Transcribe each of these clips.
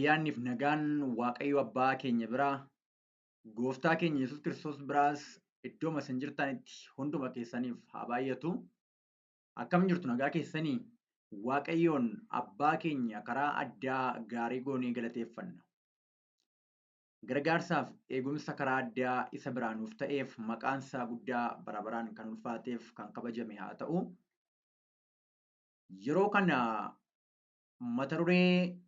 Ayyaanniif nagaan Waaqayyo Abbaa keenya biraa, Gooftaa keenya Yesuus Kiristoos biraas iddooma isin jirtanitti hunduma keessaniif haa baay'atu. Akkam jirtu nagaa keessanii? Waaqayyoon Abbaa keenya karaa addaa gaarii goonee galateeffanna. Gargaarsaaf eegumsa karaa addaa isa biraa nuuf ta'eef maqaan isaa guddaa bara baraan kan ulfaateef kan kabajame haa ta'u. Yeroo kana mata duree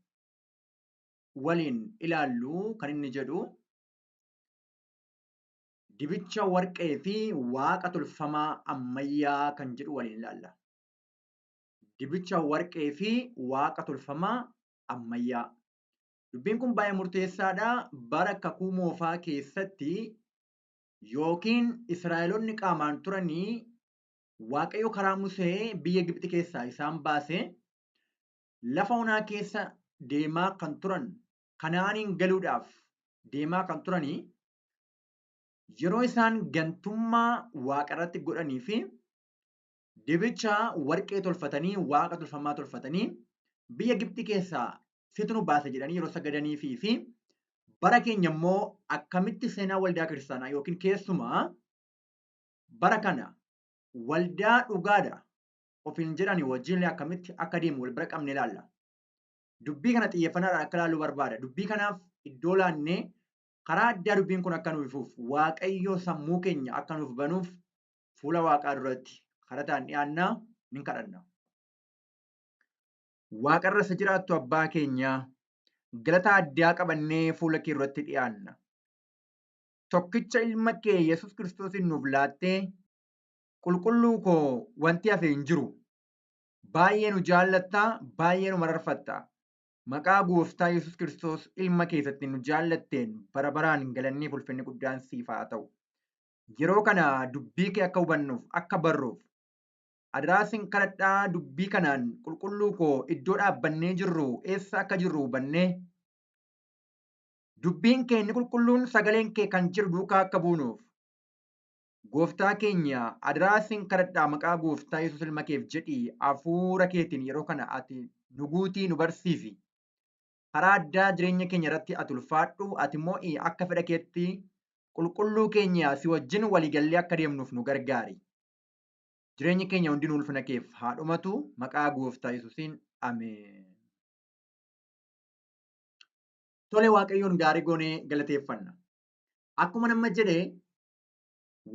waliin ilaallu kan inni jedhu dibicha warqee fi waaqa tolfamaa ammayyaa kan jedhu waliin ilaalla. Dibicha warqee fi waaqa tolfamaa ammayyaa. Dubbiin kun baay'ee murteessaadha. Bara kakuu moofaa keessatti yookiin Israa'eloonni qaamaan turanii Waaqayyo karaa Musee biyya Gibxi keessaa isaan baase lafa onaa keessa deemaa kan turan Kana'aaniin galuudhaaf deemaa kan turanii yeroo isaan gantummaa waaqa irratti godhanii fi dibicha warqee tolfatanii waaqa tolfamaa tolfatanii biyya Gibxi keessaa situ nu baase jedhanii yeroo sagadaniifii fi bara keenya immoo akkamitti seenaa waldaa kiristaanaa yookiin keessumaa bara kana waldaa dhugaadha ofiin jedhani wajjin akkamitti akka deemu wal bira qabne ilaalla. Dubbii kana xiyyeeffannaadhaan akka ilaallu barbaada. Dubbii kanaaf iddoo laannee karaa addaa dubbiin kun akka nuuf ifuuf Waaqayyo sammuu keenya akka nuuf banuuf fuula Waaqaa duratti kadhataan dhiyaannaa ni kadhanna. Waaqarra isa jiraattu abbaa keenyaa galata addaa qabannee fuula kee duratti dhiyaanna. Tokkicha ilma kee Yesuus Kiristoosiin nuuf laattee qulqulluu koo wanti hafe hin jiru. Baay'ee nu jaallatta, baay'ee nu mararfatta. Maqaa gooftaa Yesuus Kiristoos ilma keessatti nu jaallatteen bara baraan galanniif ulfinni guddaan siif haa ta'u. Yeroo kana dubbii kee akka hubannuuf, akka barruuf, adaraa sin kadhadhaa dubbii kanaan qulqulluu koo iddoo dhaabbannee jirru eessa akka jirru hubannee dubbiin kee inni qulqulluun sagaleen kee kan jiru duukaa akka buunuuf Gooftaa keenya adaraa sin kadhadhaa maqaa gooftaa Yesuus ilma keef jedhii hafuura keetiin yeroo kana ati nu guutii nu barsiisi. Karaa addaa jireenya keenya irratti ati ulfaadhu ati mo'i akka fedha keetti qulqulluu keenya si wajjin waliigallee akka deemnuuf nu gargaari. Jireenyi keenya hundinuu ulfina keef haa dhumatu maqaa gooftaa Yesuusiin ameen. Tole Waaqayyoon gaarii goonee galateeffanna. Akkuma nama jedhe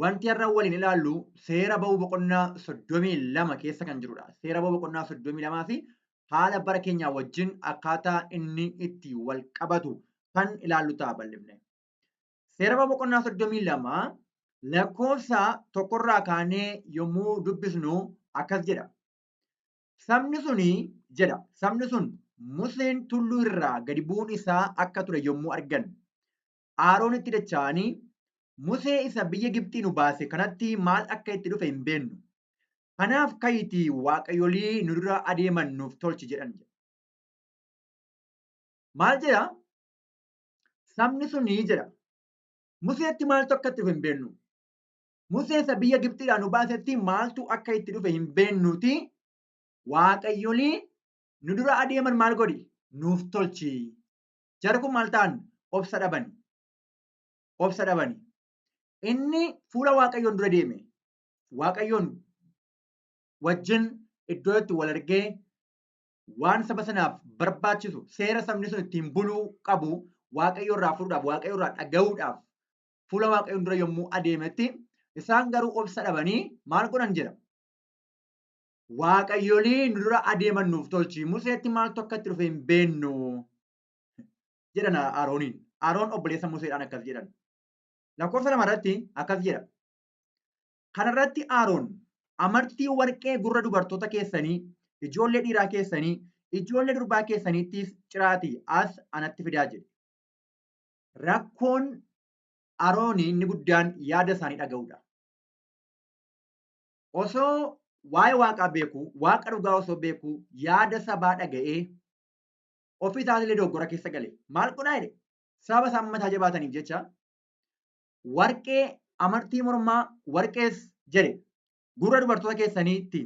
wanti har'a waliin ilaallu seera ba'uu boqonnaa 32 keessa kan jirudha. Seera ba'uu boqonnaa 32 fi haala bara keenyaa wajjin akkaataa inni itti wal qabatu kan ilaallu ta'a bal'ifne. Seera ba'uu boqonnaa 32 lakkoofsa tokkorraa kaanee yommuu dubbisnu akkas jedha. Sabni suni jedha. Sabni sun Museen tulluu irraa gadi bu'uun isaa akka ture yommuu argan Aroonitti dacha'anii Musee isa biyya Gibxii nu baase kanatti maal akka itti dhufe hin beennu. Kanaaf ka'iitii waaqayyolii nu dura adeeman nuuf tolchi jedhan. Maal jedha? Sabni suni jedha. Museetti maaltu akka itti dhufe hin beennu. Musee isa biyya Gibxiidhaa nu baasetti maaltu akka itti dhufe hin beennuuti. Waaqayyolii nu dura adeeman maal godhi? Nuuf tolchi. Jarri kun maal ta'an? Obsa dhabani. Obsa dhabani. Inni fuula Waaqayyoon dura deeme. Waaqayyoon wajjin iddoo itti wal argee waan saba sanaaf barbaachisu seera sabni sun ittiin buluu qabu Waaqayyo irraa fuudhuudhaaf Waaqayyo irraa dhaga'uudhaaf fuula Waaqayyoon dura yommuu adeemetti isaan garuu obsa dhabanii maal godhan jedha. Waaqayyolii nu dura adeeman nuuf tolchi. Museetti maaltu akka itti dhufe hin beennu jedhan Arooniin. Aroon obboleessa Museedhaan akkas jedhan. Lakkoofsa 2 irratti akkas jedha. Kanarratti Aaroon amartii warqee gurra dubartoota keessanii, ijoollee dhiiraa keessanii, ijoollee durbaa keessaniittis ciraatii as anatti fidaa jedhe. Rakkoon Aroonii inni guddaan yaada isaanii dhaga'uudha. Osoo waa'ee waaqaa beeku, waaqa dhugaa osoo beeku yaada sabaa dhaga'ee ofii isaatillee dogoggora keessa gale. Maal godhaa jedhe? Sababa isaan mataa jabaataniif jecha warqee amartii mormaa warqees jedhe gurra dubartoota keessaniitti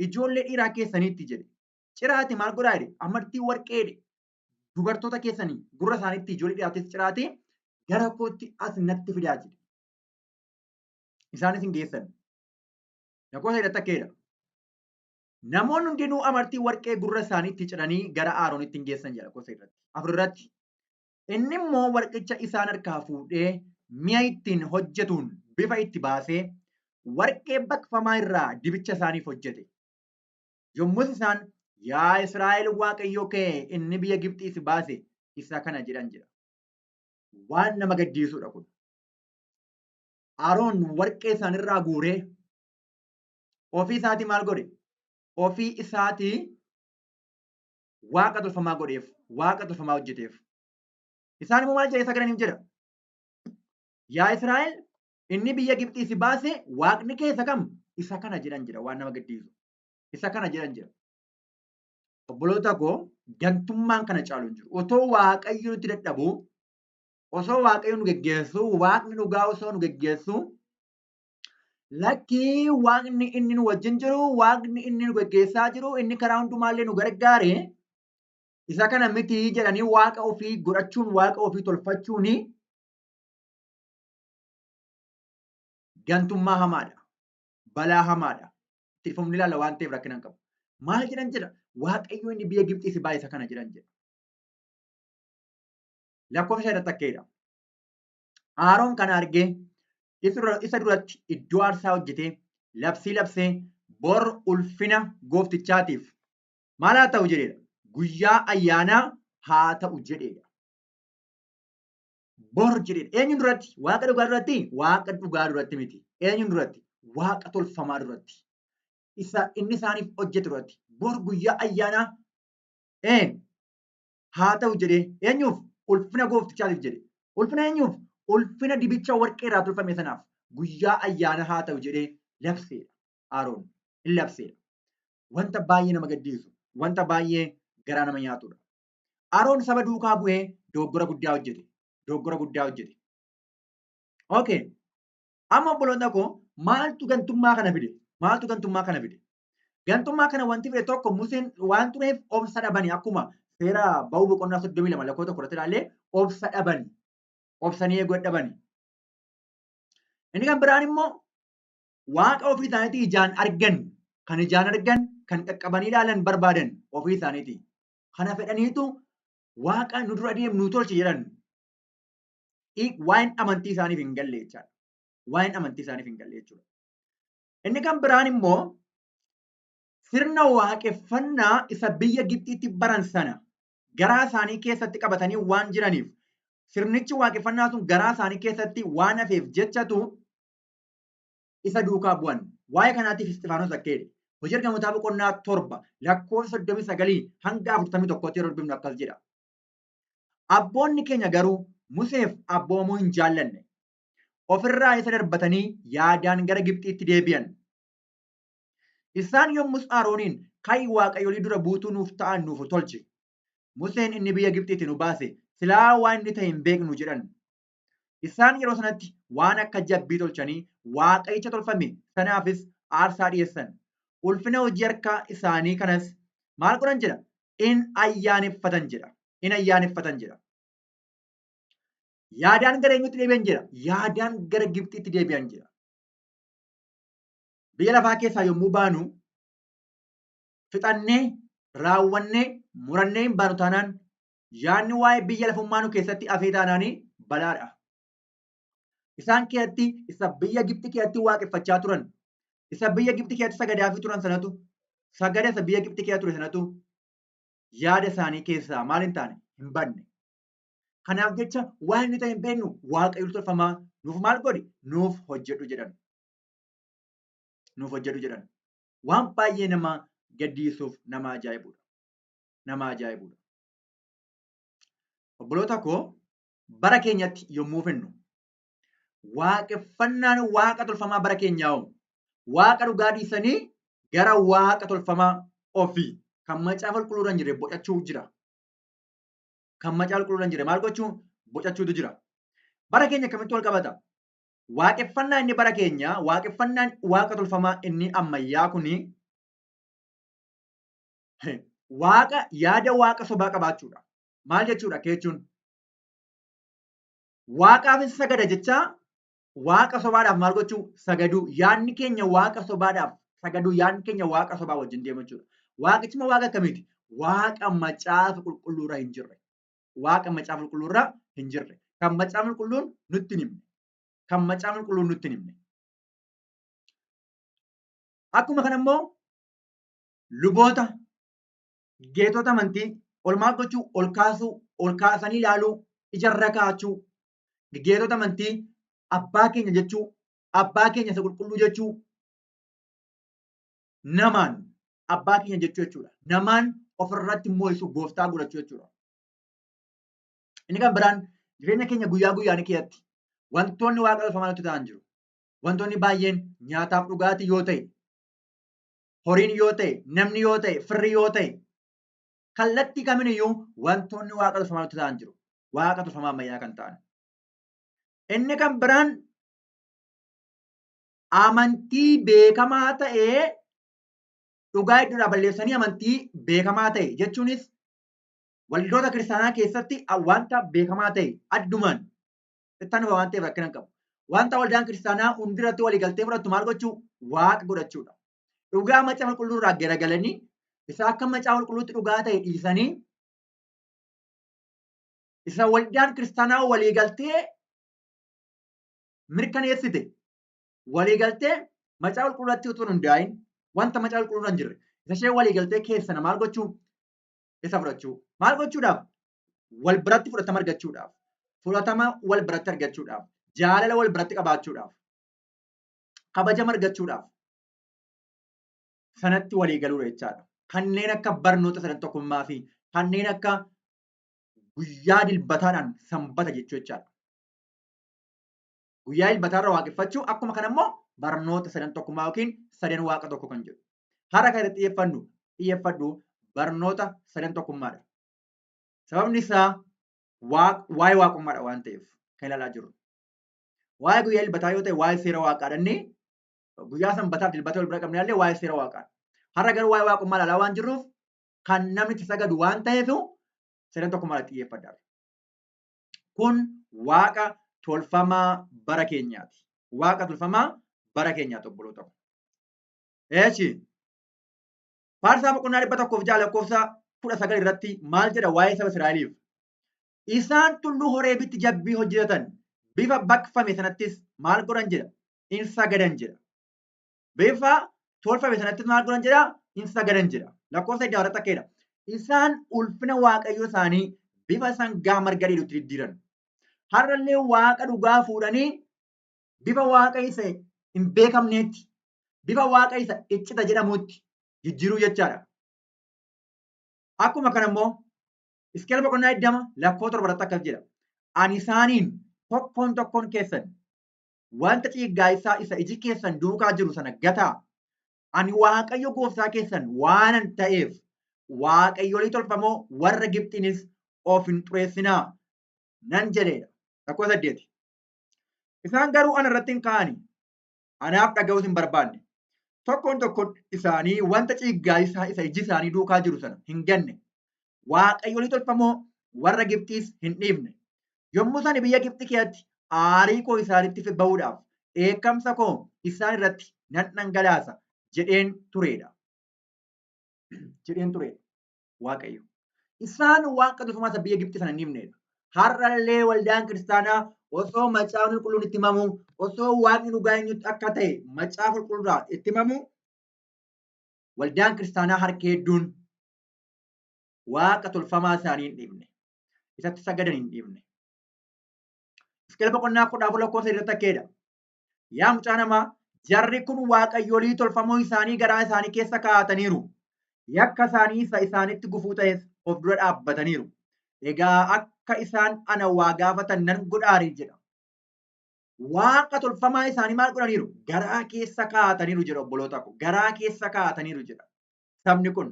ijoollee dhiiraa keessaniitti jedhe. Ciraati maal godhaa jedhe? Amartii warqee jedhe. Dubartoota keessanii gurra isaaniitti ijoollee dhiiraatis ciraatii gara kootti as natti fidaa jedhe. Isaanis hin geessan. Lakkoofsa hidhatta akkeedha. Namoonni hundinuu amartii warqee gurra isaaniitti ciranii gara Aroonitti hin geessan jedha lakkoofsa irratti. 4 irratti. Inni immoo warqicha isaan harkaa fuudhee mi'a ittiin hojjetuun bifa itti baasee warqee baqfamaa irraa dibicha isaaniif hojjete. Yommus isaan, Yaa Israa'el Waaqayyo kee inni biyya Gibxii si baase isa kana jedhan jedha. Waan nama gaddisiisudha kun. Aroon warqee isaanirraa guuree ofii isaatii maal godhe? Ofii isaatii waaqa tolfamaa godheef, waaqa tolfamaa hojjeteef. Isaan immoo maal jedhee sagadaniif jedha? Yaa Israa'el inni biyya Gibxii si baase waaqni kee isa kam? Isa kana jedhan jedha waan nama gaddisiisu. Isa kana jedhan jedha. Obboloota koo gantummaan kana caalu hin jiru. Otoo Waaqayyo nutti dadhabu, osoo Waaqayyo nu geggeessu, Waaqni dhugaa osoo nu geggeessu, lakkii Waaqni inni nu wajjin jiru, Waaqni inni nu geggeessaa jiru, inni karaa hundumaallee nu gargaare, isa kana miti jedhanii Waaqa ofii godhachuun, Waaqa ofii tolfachuun gantummaa hamaadha. Balaa hamaadha. Itti fufnee ilaalla waan ta'eef rakkina hin qabu. Maal jedhan jedha? Waaqayyo inni biyya Gibxii si baase isa kana jedhan jedha. Lakkoofsa irratti akka jedha. Aaroon kana argee isa duratti iddoo aarsaa hojjetee labsii labsee bor ulfina gooftichaatiif maal haa ta'u jedheedha. Guyyaa ayyaanaa haa ta'u jedheedha. Bor jedheedha. Eenyuun duratti? Waaqa dhugaa duratti? Waaqa dhugaa duratti miti. Eenyuun duratti? Waaqa tolfamaa duratti. Isa inni isaaniif hojjetu duratti. Bor guyyaa ayyaanaa haa ta'u jedhee eenyuuf? Ulfina gooftichaatiif jedhe. Ulfina eenyuuf? Ulfina dibicha warqee irraa tolfame sanaaf guyyaa ayyaana haa ta'u jedhee labseedha. Aaroon in labseedha. Wanta baay'ee nama gaddisiisu, wanta baay'ee garaa nama nyaatudha. Aaroon saba duukaa bu'ee dogoggora guddaa hojjete. Dogoggora guddaa hojjete. Okay. Amma obboloota koo maaltu gantummaa kana fide? Maaltu gantummaa kana fide? Gantummaa kana wanti fide tokko Museen waan tureef obsa dhabani akkuma seera ba'uu boqonnaa 32 lakkoofsa 1 irratti ilaallee obsa dhabani. Obsanii eeguu dadhabani. Inni kan biraan immoo waaqa ofii isaaniitii ijaan argan kan ijaan argan kan qaqqabanii ilaalan barbaadan ofii isaaniitii. Kana fedhaniitu waaqa nu dura deemu nu tolche jedhan. Waa'een amantii isaaniif hin galle jechaadha. Waa'een amantii isaaniif hin galle jechuudha. Inni kan biraan immoo sirna waaqeffannaa isa biyya Gibxiitti baran sana garaa isaanii keessatti qabatanii waan jiraniif sirnichi waaqeffannaa sun garaa isaanii keessatti waan hafeef jechatu isa duukaa bu'an. Waa'ee kanaatiif Isxifaanos akka jedhe. Hojii Ergamootaa boqonnaa 7 lakkoofsa 39 hanga 41tti yeroo dubbifnu akkas jedha. Abboonni keenya garuu Museef abboomamuu hin jaallanne. Ofirraa isa darbatanii yaadaan gara Gibxiitti deebi'an. Isaan yommus Arooniin, Ka'i waaqayyolii dura buutuu nuuf ta'an nuuf tolchi. Museen inni biyya Gibxiitii nu baase silaa waan inni ta'e hin beeknu jedhan. Isaan yeroo sanatti waan akka jabbii tolchanii waaqayyicha tolfame sanaafis aarsaa dhi'eessan. Ulfina hojii harka isaanii kanas maal godhan jedha? In ayyaaneffatan jedha. In ayyaaneffatan jedha. Yaadaan gara eenyutti deebi'an jedha? Yaadaan gara Gibxiitti deebi'an jedha. Biyya lafaa keessaa yommuu baanu fixannee raawwannee murannee hin baanu taanaan Yaadni waa'ee biyya lafummaa nu keessatti hafee taanaanii balaadha. Isaan keessatti isa biyya Gibxi keessatti waaqeffachaa turan, isa biyya Gibxi keessatti sagadaafii turan sanatu, sagada isa biyya Gibxi keessa ture sanatu yaada isaanii keessaa maal hin taane hin badne. Kanaaf jecha waan inni ta'e hin beeknu Waaqayyo tolfamaa nuuf maal godhi nuuf hojjedhu jedhan. Nuuf hojjedhu jedhan. Waan baay'ee nama gaddisiisuuf nama ajaa'ibudha. Nama ajaa'ibudha. Obboloota koo bara keenyatti yommuu finnu waaqeffannaan waaqa tolfamaa bara keenyaa hoo waaqa dhugaa dhiisanii gara waaqa tolfamaa ofii kan macaafa qulqulluurra hin jirre bocachuu jira. Kan macaafa qulqulluurra hin jirre maal gochuu bocachuutu jira. Bara keenya akkamitti wal qabata? Waaqeffannaa inni bara keenyaa waaqeffannaan waaqa tolfamaa inni ammayyaa kuni Waaqa yaada waaqa sobaa qabaachuudha. Maal jechuudha jechuun? Waaqaaf sagada jechaa waaqa sobaadhaaf maal gochuu? Sagaduu. Yaadni keenya waaqa sobaadhaaf sagaduu, yaadni keenya waaqa sobaa wajjin deemu jechuudha. Waaqichi immoo waaqa akkamiiti? Waaqa macaafa qulqulluurra hin jirre. Waaqa macaafa qulqulluurra hin jirre. Kan macaafa qulqulluun nutti hin himne. Kan macaafa qulqulluun nutti hin himne. Akkuma kana immoo luboota, geetota amantii ol maal gochuu? Ol kaasuu, ol kaasanii ilaaluu, ijarra kaa'achuu, geetota amantii abbaa keenya jechuu, abbaa keenya isa qulqulluu jechuu, namaan abbaa keenya jechuu jechuudha. Namaan ofirratti mo'isu gooftaa godhachuu jechuudha. Inni kan biraan jireenya keenya guyyaa guyyaan keessatti wantoonni waaqa tolfamaa nutti ta'an jiru. Wantoonni baay'een nyaataaf dhugaatii yoo ta'e, horiin yoo ta'e, namni yoo ta'e, firri yoo ta'e, kallattii kamiiniyyuu wantoonni waaqa tolfamaa nutti ta'an jiru. Waaqa tolfamaa ammayyaa kan ta'an. Inni kan biraan amantii beekamaa ta'ee dhugaa iddoodhaa balleessanii amantii beekamaa ta'e jechuunis waldoota kiristaanaa keessatti wanta beekamaa ta'e addumaan itti dhufa waan ta'eef rakkina hin qabu. Wanta waldaan kiristaanaa hundirratti walii galtee fudhattu maal gochuu? Waaqa godhachuudha. Dhugaa macaafa qulqulluurraa garagalanii isa akka macaafa qulqulluutti dhugaa ta'e dhiisanii isa waldaan kiristaanaa walii galtee mirkaneessite walii galtee macaafa qulqulluutti utuu hin hundaa'in wanta macaafa qulqulluurra hin jirre isa ishee walii galtee keessana maal gochuu? Isa fudhachuu. Maal gochuudhaaf? Wal biratti fudhatama argachuudhaaf. Fudhatama wal biratti argachuudhaaf. Jaalala wal biratti qabaachuudhaaf. Kabajama argachuudhaaf. Sanatti walii galuudha jechaadha. Kanneen akka barnoota sadan tokkummaa fi kanneen akka guyyaa dilbataadhaan sanbata jechuu jechaadha. Guyyaa dilbataarra waaqeffachuu akkuma kana immoo barnoota sadan tokkummaa yookiin sadan waaqa tokko kan jedhu. Har'a kan irratti xiyyeeffadhu barnoota sadan tokkummaadha. Sababni isaa waa'ee waaqummaadha waan ta'eef kan ilaalaa jirru. Waa'ee guyyaa dilbataa yoo ta'e waa'ee seera waaqaadha inni guyyaa sanbataaf dilbata wal bira qabne illee waa'ee seera waaqaadha. Har'a garuu waa'ee waaqummaa ilaalaa waan jirruuf kan namni itti sagadu waan ta'eef sadan tokkummaadha xiyyeeffadha. Kun waaqa tolfamaa bara keenyaati. Waaqa tolfamaa bara keenyaati obboloota ko. Eechi. Faarsaa boqonnaa 106 lakkoofsa 19 irratti maal jedha waa'ee saba Israa'eliif? Isaan tulluu Horeebitti jabbii hojjetatan, bifa baqfame sanattis maal godhan jedha? In sagadan jedha. Bifa tolfame sanattis maal godhan jedha? In sagadan jedha. Lakkoofsa 20 irratti akka jedha. Isaan ulfina Waaqayyoo isaanii bifa sangaa marga dheedutti diddiiran. Har'allee Waaqa dhugaa fuudhanii bifa Waaqa isa hin beekamneetti, bifa Waaqa isa iccita jedhamuutti jijjiiruu jechaadha. Akkuma kana immoo Hisqi'eel boqonnaa 20 lakkoofsa 7 irratti akkas jedha. Ani isaaniin tokkoon tokkoon keessan wanta ciiggaa'isaa isa iji keessan duukaa jiru sana gataa. Ani Waaqayyo gooftaa keessan waanan ta'eef waaqayyolii tolfamoo warra Gibxiinis of hin xureessinaa nan jedheedha. Lakkoofsa 8. Isaan garuu ana irratti hin ka'ani. Anaaf dhaga'uus hin barbaanne. Tokkoon tokkoon isaanii wanta ciiggaa'isaa isa iji isaanii duukaa jiru sana hin ganne. Waaqayyolii tolfamoo warra Gibxiis hin dhiifne. Yommuu ani biyya Gibxi keessatti aarii koo isaanitti ba'uudhaaf dheekkamsa koo isaan irratti nan dhangalaasa jedheen tureedha. Jedheen tureedha. Waaqayyo. Isaan waaqa tolfamaa isa biyya Gibxi sana hin dhiifneedha. Har'allee waldaan kiristaanaa osoo macaafni qulqulluun itti himamu, osoo waaqni dhugaa eenyutti akka ta'e macaafa qulqulluudhaa itti himamu, waldaan kiristaanaa harka hedduun waaqa tolfamaa isaanii hin dhiifne. Isatti sagadan hin dhiifne. Hisqi'eel boqonnaa 14 lakkoofsa irratti akkeedha. Yaa mucaa namaa, jarri kun waaqayyolii tolfamoo isaanii garaa isaanii keessa kaa'ataniiru. Yakka isaanii isa isaanitti gufuu ta'es of dura dhaabbataniiru. Egaa akka isaan ana waa gaafatan nan godhaarii jedha. Waaqa tolfamaa isaanii maal godhaniiru? Garaa keessa kaa'ataniiru jedha obboloota ko. Garaa keessa kaa'ataniiru jedha. Sabni kun.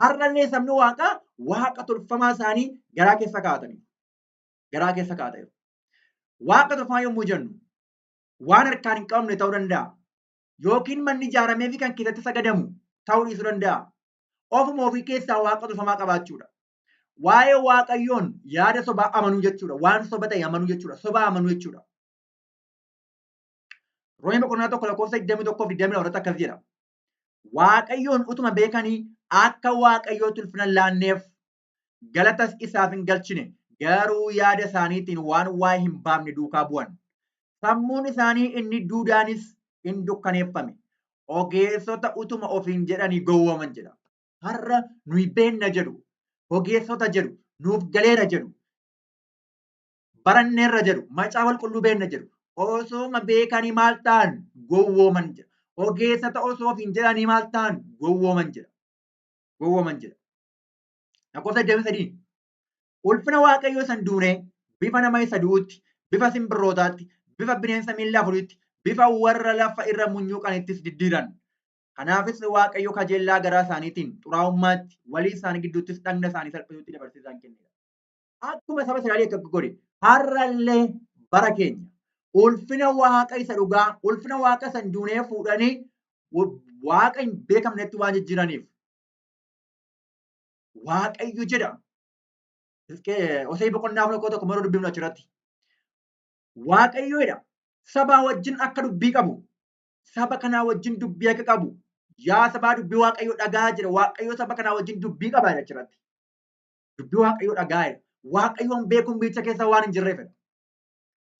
Har'allee sabni waaqaa waaqa tolfamaa isaanii garaa keessa kaa'ataniiru. Garaa keessa kaa'ataniiru. Waaqa tolfamaa yommuu jennu waan harkaan hin qabamne ta'uu danda'a. Yookiin manni ijaaramee fi kan keessatti sagadamu ta'uu dhiisuu danda'a. Ofuma ofii keessaa waaqa tolfamaa qabaachuudha. Waa'ee Waaqayyoon yaada sobaa amanuu jechuudha. Waan soba ta'e amanuu jechuudha. Soba amanuu jechuudha. Roomee boqonnaa 1 lakkoofsa 21 fi 22 irratti akkas jedha. Waaqayyoon utuma beekanii akka Waaqayyootti ulfina hin laanneef, galatas isaaf hin galchine, garuu yaada isaaniitiin waan waa'ee hin baafne duukaa bu'an. Sammuun isaanii inni duudaanis in dukkaneeffame. Ogeessota utuma ofiin jedhanii gowwooman jedha. Har'a nuyi beenna jedhu, ogeessota jedhu, nuuf galeera jedhu, baranneerra jedhu, macaafa qulqulluu beenna jedhu. Osooma beekanii maal ta'an? Gowwooman jedha. Ogeessota osoo ofiin jedhanii maal ta'an? Gowwooman jedha. Gowwooman jedha. Lakkoofsa 23. Ulfina Waaqayyoo isa hin duunee bifa nama isa du'uutti, bifa simbirrootaatti, bifa bineensa miilla afuriitti, bifa warra lafa irra munyuuqanittis diddiiran. Kanaafis Waaqayyo kajeellaa garaa isaaniitiin xuraa'ummaatti, walii isaanii gidduuttis dhagna isaanii salphisuutti dabarsee isaan kenneera. Akkuma saba Israa'elii akka godhe har'allee bara keenya ulfina Waaqa isa dhugaa, ulfina Waaqa isa hin duunee fuudhanii Waaqa hin beekamnetti waan jijjiiraniif Waaqayyo jedha. Hosee boqonnaa 4 lakkoofsa 1 yeroo dubbifnu achirratti. Waaqayyo jedha sabaa wajjin akka dubbii qabu, saba kanaa wajjin dubbii akka qabu, yaa sabaa dubbii Waaqayyo dhagaa jedha. Waaqayyo saba kanaa wajjin dubbii qaba jedha achirratti. Dubbii Waaqayyo dhagaa jedha. Waaqayyoon beekuun biyyicha keessa waan hin jirreefidha.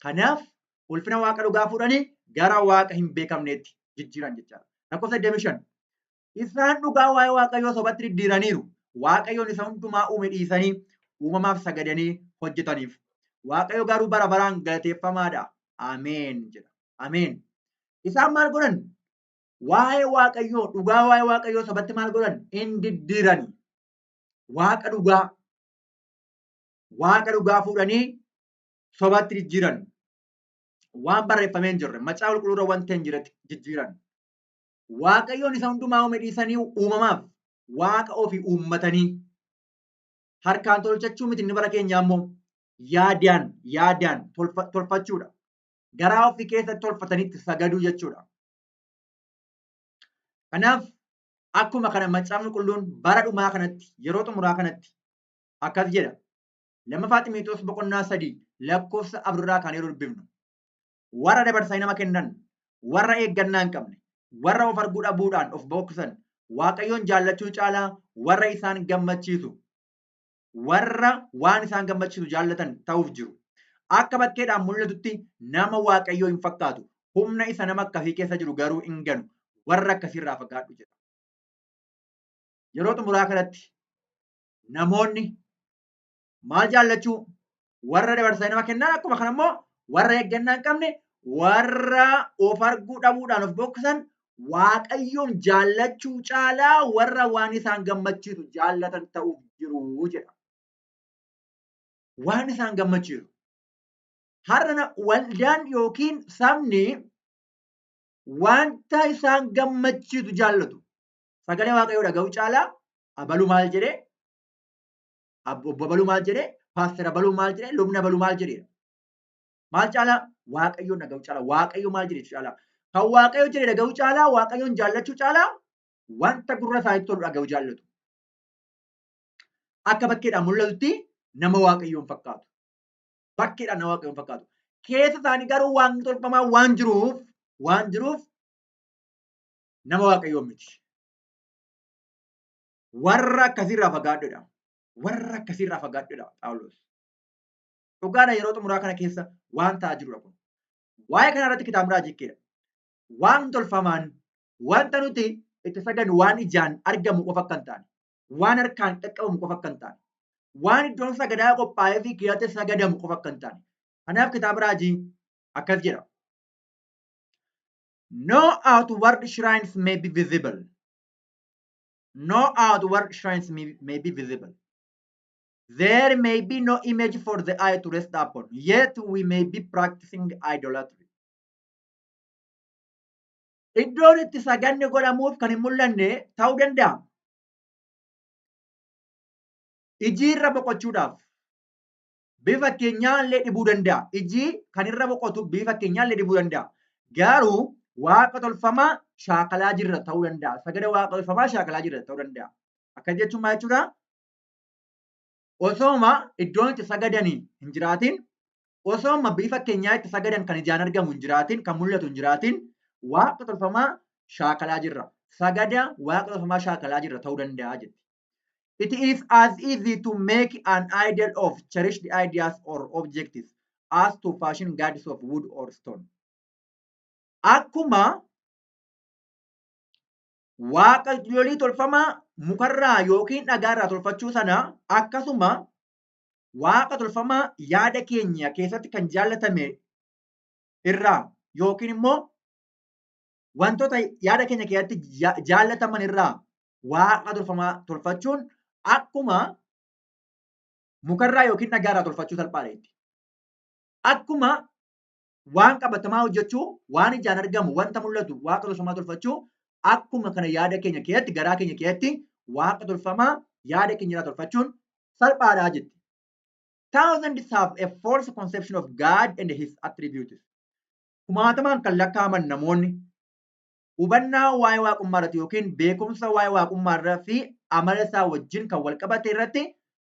Kanaaf ulfina Waaqa dhugaa fuudhanii gara Waaqa hin beekamneetti jijjiiran jechaadha. Lakkoofsa 25. Isaan dhugaa waa'ee Waaqayyoo sobatti diddiiraniiru. Waaqayyoon isa hundumaa uume dhiisanii uumamaaf sagadanii hojjetaniif. Waaqayyo garuu bara baraan galateeffamaadha. Ameen jedha. Ameen. Isaan maal godhan? Waa'ee Waaqayyoo, dhugaa waa'ee Waaqayyoo sobatti maal godhan? In diddiirani. Waaqa dhugaa. Waaqa dhugaa fuudhanii sobatti jijjiiran. Waan barreeffamee hin jirre, macaafa qulqulluu irra wanta hin jirretti jijjiiran. Waaqayyoon isa hundumaa uume dhiisanii uumamaaf waaqa ofii uummatanii harkaan tolchachuu miti inni bara keenyaa immoo yaadaan yaadaan tolfachuudha. Garaa ofii keessatti tolfatanii itti sagaduu jechuudha. Kanaaf akkuma kana macaafni qulqulluun bara dhumaa kanatti yeroo xumuraa kanatti akkas jedha. Lammaffaa Ximootiyoos boqonnaa 3 lakkoofsa 4 irraa kan yeroo dubbifnu. Warra dabarsanii nama kennan, warra eeggannaa hin qabne, warra of arguu dhabuudhaan of bokoksan, Waaqayyoon jaallachuu caalaa warra isaan gammachiisu, warra waan isaan gammachiisu jaallatan ta'uuf jiru. Akka bakkeedhaan mul'atutti nama Waaqayyoo hin fakkaatu, humna isa nama akkasii keessa jiru garuu in ganu. Warra akkasii irraa fagaadhu jedha. Yeroo xumuraa kanatti namoonni maal jaallachuu? Warra dabarsanii nama kennan akkuma kana immoo warra eeggannaa hin qabne warra of arguu dhabuudhaan of bokkisan Waaqayyoon jaallachuu caalaa warra waan isaan gammachiisu jaallatan ta'uuf jiru jedha. Waan isaan gammachiisu. Har'a waldaan yookiin sabni wanta isaan gammachiisu jaallatu. Sagalee Waaqayyoo dhaga'uu caalaa abaluu maal jedhee Obbo Abaluu maal jedhee, Paaster Abaluu maal jedhee, Lubni Abaluu maal jedhee. Maal caalaa? Waaqayyoon dhaga'uu caalaa. Waaqayyo maal jedhe caalaa. Kan Waaqayyo jedhe dhaga'uu caalaa, Waaqayyoon jaallachuu caalaa wanta gurra isaaniitti tolu dhaga'uu jaallatu. Akka bakkeedhaan mul'atutti nama Waaqayyoon fakkaatu. Bakkeedhaan nama Waaqayyoon fakkaatu. Keessa isaanii garuu waan tolfamaa waan jiruuf, waan jiruuf nama Waaqayyoon miti. Warra akkasiirraa fagaadhu jedha. Warra akkasiirraa fagaadhu jedha Phaawulos. Dhugaadha yeroo xumuraa kana keessa waan ta'aa jirudha kun. Waa'ee kana irratti kitaabni raajii keedha. Waan tolfamaan wanta nuti itti sagannu waan ijaan argamu qofa akka hin taane, waan harkaan qaqqabamu qofa akka hin taane, waan iddoon sagadaa qophaa'ee fi keessatti sagadamu qofa akka hin taane. Kanaaf kitaaba raajii akkas jedha. No outward shrines may be visible. No outward shrines may be visible. There may be no image for the eye to rest upon, yet we may be practicing idolatry. Iddoon itti saganni godhamuuf kan hin mul'anne ta'uu danda'a. Ijii irra boqochuudhaaf bifa fakkeenyaa illee dhibuu danda'a. Ijii kan irra boqotu bifa fakkeenyaa illee dhibuu danda'a. Garuu waaqa tolfamaa shaakalaa jirra ta'uu danda'a. Sagada waaqa tolfamaa shaakalaa jirra ta'uu danda'a. Akkas jechuun maal jechuudha? Osooma iddoon itti sagadanii hin jiraatin, osooma bifa keenyaa itti sagadan kan ijaan argamu hin jiraatin, kan mul'atu hin jiraatin, waaqa tolfamaa shaakalaa jirra. Sagada waaqa tolfamaa shaakalaa jirra ta'uu danda'a jetti. It is as easy to make an idol of cherished ideas or objects as to fashion gods of wood or stone. Akkuma waaqayyolii tolfamaa mukarraa yookiin dhagaarraa tolfachuu sana, akkasuma waaqa tolfamaa yaada keenya keessatti kan jaallatame irraa yookiin immoo wantoota yaada keenya keessatti jaallataman irraa waaqa tolfamaa tolfachuun akkuma mukarraa yookiin dhagaarraa tolfachuu salphaadha jetti. Akkuma waan qabatamaa hojjechuu, waan ijaan argamu, wanta mul'atu waaqa tolfamaa tolfachuu, akkuma kana yaada keenya keessatti, garaa keenya keessatti waaqa tolfamaa yaada keenya irraa tolfachuun salphaadha jetti. Thousands have a false conception of God and his attributes. Kumaatamaan kan lakkaa'aman namoonni hubannaa waa'ee waaqummaa irratti yookiin beekumsa waa'ee waaqummaa irraa fi amala isaa wajjin kan wal qabate irratti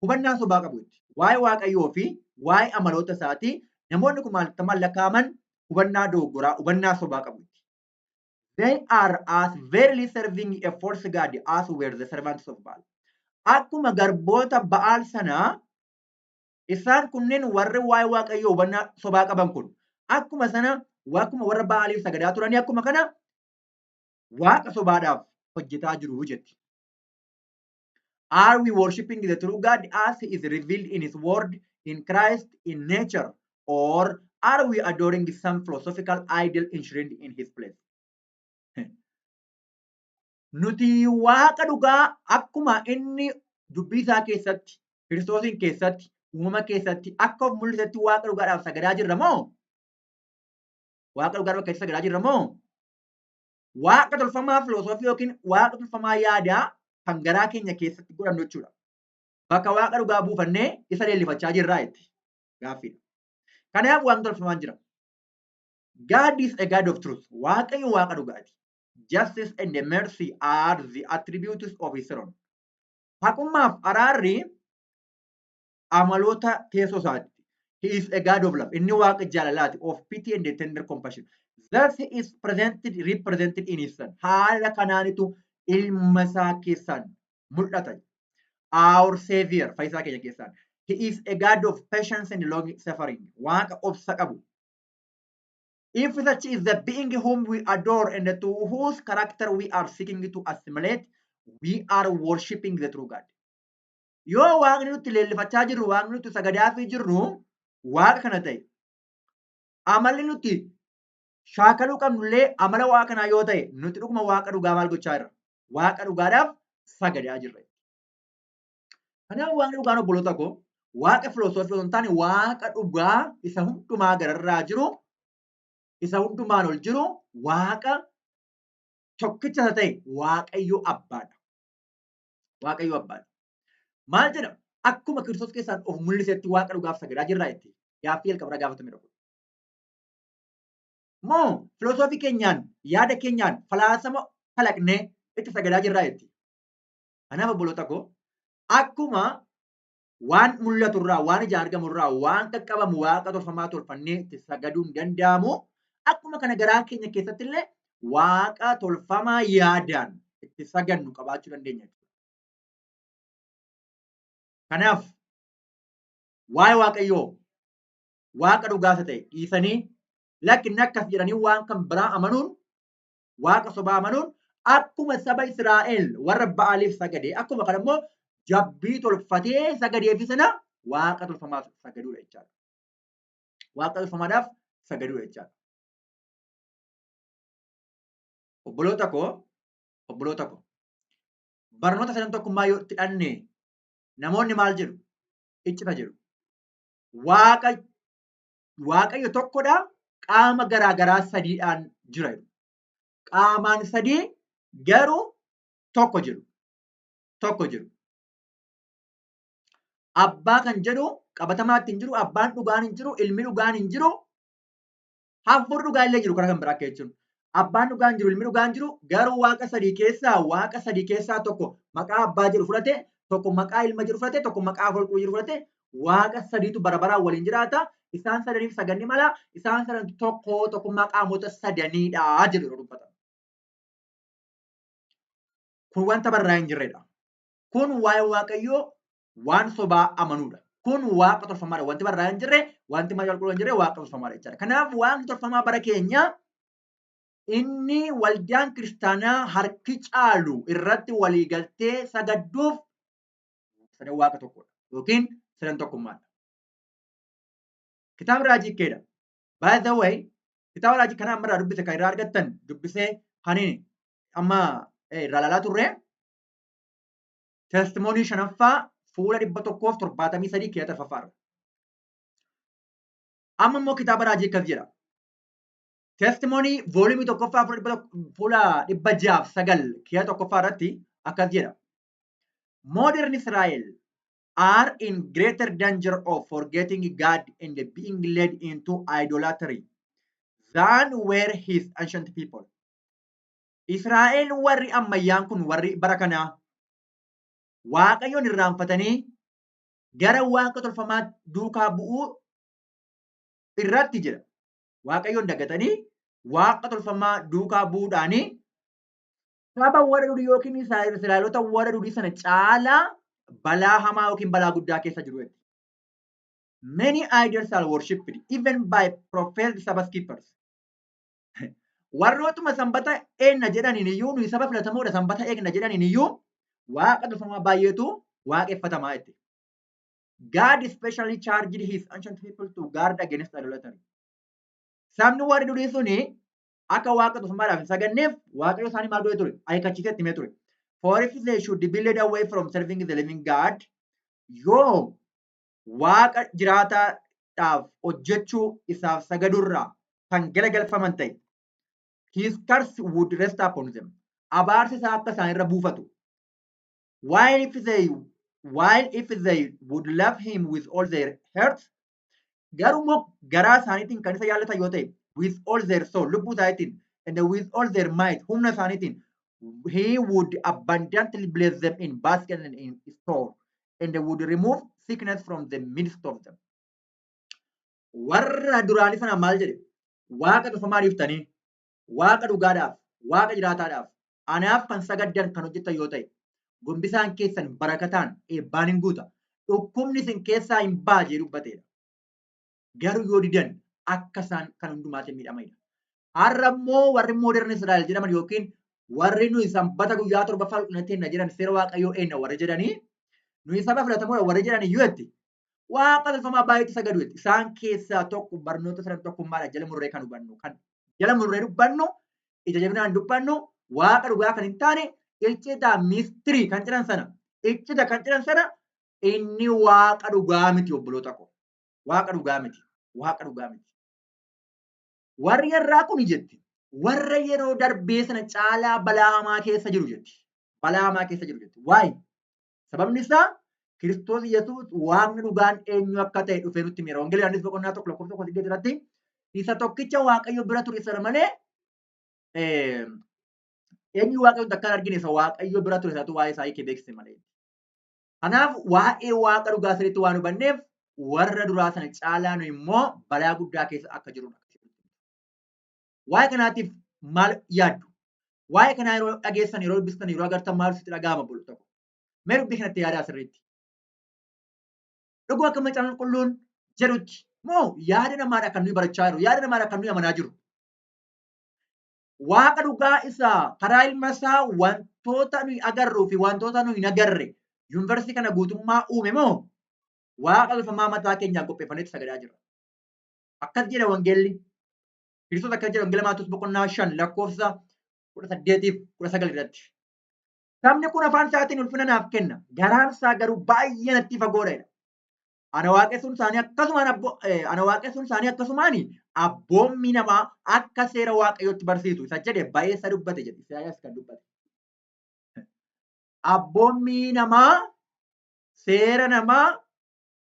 hubannaa sobaa qabu. Waa'ee Waaqayyoo fi waa'ee amaloota isaatii namoonni kumaatamaan lakkaa'aman hubannaa dogoggoraa, hubannaa sobaa qabu. They are as verily serving a false god as were the servants of Baal. Akkuma garboota Ba'aal sanaa, isaan kunneen warri waa'ee Waaqayyoo hubannaa sobaa qaban kun akkuma sana, akkuma warra Ba'aaliif sagadaa turanii, akkuma kana waaqa sobaadhaaf hojjetaa jiru jetti. Are we worshipping the true God as he is revealed in his word, in Christ, in nature, or are we adoring some philosophical idol enshrined in his place? Nuti waaqa dhugaa akkuma inni dubbii isaa keessatti, Kiristoosiin keessatti, uumama keessatti akka of mul'isetti waaqa dhugaadhaaf sagadaa jirra moo? Waaqa dhugaadhaaf akka sagadaa jirra moo? Waaqa tolfamaa filosoofii yookiin waaqa tolfamaa yaadaa kan garaa keenya keessatti godhannu jechuudha. Bakka waaqa dhugaa buufannee isa leellifachaa jirraa jetti. Gaaffiidha. Kanaaf waaqni tolfamaan jira. God is a God of truth. Waaqayyo waaqa dhugaati. Justice and mercy are the attributes of his throne. Haqummaaf araarri amaloota teessoo isaati. He is a God of love. Inni waaqa jaalalaati. Of pity and tender compassion. Thus he is presented, represented in his son. Haala kanaanitu ilma isaa keessaan mul'ata. Our Savior, fayyisaa keenya keessaan. He is a God of patience and long suffering. Waaqa obsa qabu. If such is the being whom we adore and to whose character we are seeking to assimilate, we are worshipping the true God. Yoo waaqni nutti leellifachaa jirru, waaqni nutti sagadaafii jirru waaqa kana ta'e, amalli nuti shaakaluu qabnullee amala waaqa kanaa yoo ta'e, nuti dhuguma waaqa dhugaa maal gochaa jirra? Waaqa dhugaadhaaf sagadaa jirra. Kanaaf waaqni dhugaan, obboloota koo, waaqa filosoofii osoo hin taane waaqa dhugaa isa hundumaa gararraa jiru, isa hundumaan ol jiru, waaqa tokkicha isa ta'e Waaqayyo Abbaadha. Waaqayyo Abbaadha. Maal jedha? Akkuma Kiristoos keessaan of mul'isetti waaqa dhugaaf sagadaa jirraa jetti. Gaaffii jalqabarraa gaafatamedha kun. Moo filosoofii keenyaan, yaada keenyaan falaasama kalaqnee itti sagadaa jirraa jetti. Kanaaf obboloota koo, akkuma waan mul'aturraa, waan ijaan argamurraa, waan qaqqabamu waaqa tolfamaa tolfannee itti sagaduun danda'amu, akkuma kana garaa keenya keessatti illee waaqa tolfamaa yaadaan itti sagannu qabaachuu dandeenya. Kanaaf waa'ee Waaqayyoo waaqa dhugaa isa ta'e dhiisanii, lakkinni akkas jedhanii waan kan biraa amanuun, waaqa sobaa amanuun, akkuma saba Israa'el warra Ba'aaliif sagade, akkuma kana immoo jabbii tolfatee sagadeefi sana waaqa tolfamaaf sagaduudha jechaadha. Waaqa tolfamaadhaaf sagaduudha jechaadha. Obboloota koo, barnoota sadan tokkummaa yoo itti dhanne namoonni maal jedhu? Iccita jedhu. Waaqayyo tokkodha, qaama garaa garaa sadiidhaan jira jedhu. Qaamaan sadii garuu tokko jedhu. Tokko jedhu. Abbaa kan jedhu qabatamaatti hin jiru, abbaan dhugaan hin jiru, ilmi dhugaan hin jiru, hafuurri dhugaa illee jiru karaa kan biraa akka jechuun. Abbaan dhugaan hin jiru, ilmi dhugaan hin jiru, garuu waaqa sadii keessaa tokko maqaa abbaa jedhu fudhate. Tokko maqaa Ilma jedhu fudhate, tokko maqaa Hafuura Qulqulluu jedhu fudhate, Waaqa sadiitu bara baraan waliin jiraata. Isaan sadaniif saganni mala, isaan sadan tokko, tokkummaa qaamota sadaniidha jedhu yeroo dubbatan. Kun wanta barraa hin jirredha. Kun waa'ee Waaqayyoo waan sobaa amanuudha. Kun waaqa tolfamaadha. Wanti barraa hin jirre, wanti macaafa qulqulluu hin jirre waaqa tolfamaadha jechaadha. Kanaaf waaqni tolfamaa bara keenya inni waldaan kiristaanaa harki caalu irratti walii galtee sagadduuf sadan waaqa tokkodha yookiin sadan tokkummaadha. Kitaabni raajii keedha. By the way, kitaaba raajii kana amma irraa dubbise kan irraa argattan dubbisee kan amma irraa ilaalaa turre Testimony shanaffaa fuula 173 keessa arfaffaarra. Amma immoo kitaaba raajii akkas jedha. Testimony volume tokkoffaa fuula 609 keessa tokkoffaa irratti akkas jedha. Modern Israel are in greater danger of forgetting God and being led into idolatry than were his ancient people. Israa'el warri ammayyaan kun, warri bara kanaa, Waaqayyoon irraanfatanii gara waaqa tolfamaa duukaa bu'uu irratti jira. Waaqayyoon dagatanii waaqa tolfamaa duukaa bu'uudhaanii saba warra durii yookiin Israa'eloota warra durii sana caalaa balaa hamaa yookiin balaa guddaa keessa jiru. Many idols are worshipped even by professed Sabbath keepers. Warrootuma sanbata eegna jedhaniin iyyuu, nuyi saba filatamoodha, sanbata eegna jedhaniin iyyuu, waaqa tolfamaa baay'eetu waaqeffatamaa jetti. God specially charged his ancient people to guard against idolatry. Sabni warri durii suni akka waaqa tolfamaadhaaf hin saganneef Waaqayyo isaanii maal godhee ture? Akeekkachiisee itti himee ture. For if they should be led away from serving the living God, yoo waaqa jiraataadhaaf hojjechuu isaaf sagadurraa kan galagalfaman ta'e, his curse would rest upon them. Abaarsi isaa akka isaanirra buufatu. While if they would love him with all their hearts, garuu immoo garaa isaaniitiin kan isa jaallatan yoo ta'e, with all their soul, lubbuu isaaniitiin, and with all their might, humna isaaniitiin, he would abundantly bless them in basket and in store, and would remove sickness from the midst of them. Warra duraanii sana maal jedhe? Waaqa tolfamaa dhiiftanii, waaqa dhugaadhaaf, waaqa jiraataadhaaf, anaaf kan sagaddan, kan hojjettan yoo ta'e, gombisaan keessan barakataan eebbaan hin guuta. Dhukkubni isin keessaa hin ba'a jedhee dubbateedha. Garuu yoo didan akka isaan kan hundumaatiin miidhamanidha. Har'a immoo warri modern Israa'el jedhaman yookiin warri nuyi sanbata guyyaa torbaffaa qulqullinatti eenna jedhan, seera Waaqayyoo eenna warri jedhanii, nuyi saba filatamoodha warri jedhan iyyuu jetti. Waaqa tolfamaa baay'eetti sagadu jetti. Isaan keessaa tokko barnoota sadan tokkummaadha jala murree kan hubannu. Kan jala murree dubbannu, ija jabinaan dubbannu, waaqa dhugaa kan hin taane, iccita mystery kan jedhan sana, iccita kan jedhan sana, inni waaqa dhugaa miti, obboloota ko. Waaqa dhugaa miti. Waaqa dhugaa miti. Warri irraa kun jetti. Warra yeroo darbee sana caalaa balaa hamaa keessa jiru jetti. Balaa hamaa keessa jiru jetti. Waa'ee sababni isaa Kiristoos Yesuus waaqni dhugaan eenyu akka ta'e dhufee nutti himeera. Wangeela Yohaannis boqonnaa 1 lakkoofsa 18 irratti isa tokkicha Waaqayyo bira ture sana malee eenyu Waaqayyo takka hin argine, isa Waaqayyo bira ture isaatu waa'ee isaa hiikee beeksise malee. Kanaaf waa'ee waaqa dhugaa sirriitti waan hubanneef warra duraa sana caalaa nu immoo balaa guddaa keessa akka jirudha. Waa'ee kanaatiif maal yaaddu? Waa'ee kanaa yeroo dhageessan, yeroo dubbistan, yeroo agartan maal sitti dhaga'ama bulu tokko? Mee dubbii kanatti yaadaa sirriitti. Dhuguma akka Macaafni Qulqulluun jedhutti moo yaada namaadha kan nuyi barachaa jiru? Yaada namaadha kan nuyi amanaa jiru? Waaqa dhugaa isaa karaa ilma isaa wantoota nuyi agarruu fi wantoota nuyi hin agarre yuunivarsiitii kana guutummaa uume moo waaqa tolfamaa mataa keenyaan qopheeffanneetti sagadaa jirra? Akkas jedha wangeelli. Kiristoos akkas jedha Wangeela Maatewos boqonnaa 5 lakkoofsa 18f 19 irratti. Sabni kun afaan isaatiin ulfina naaf kenna. Garaan isaa garuu baay'ee natti fagoodha jedha. Ana waaqessuun isaanii akkasumaan abboommii namaa akka seera Waaqayyootti barsiisu isa jedhe ba'eessa dubbate jedhe Isaayyaas kan dubbate. Abboommii namaa, seera namaa,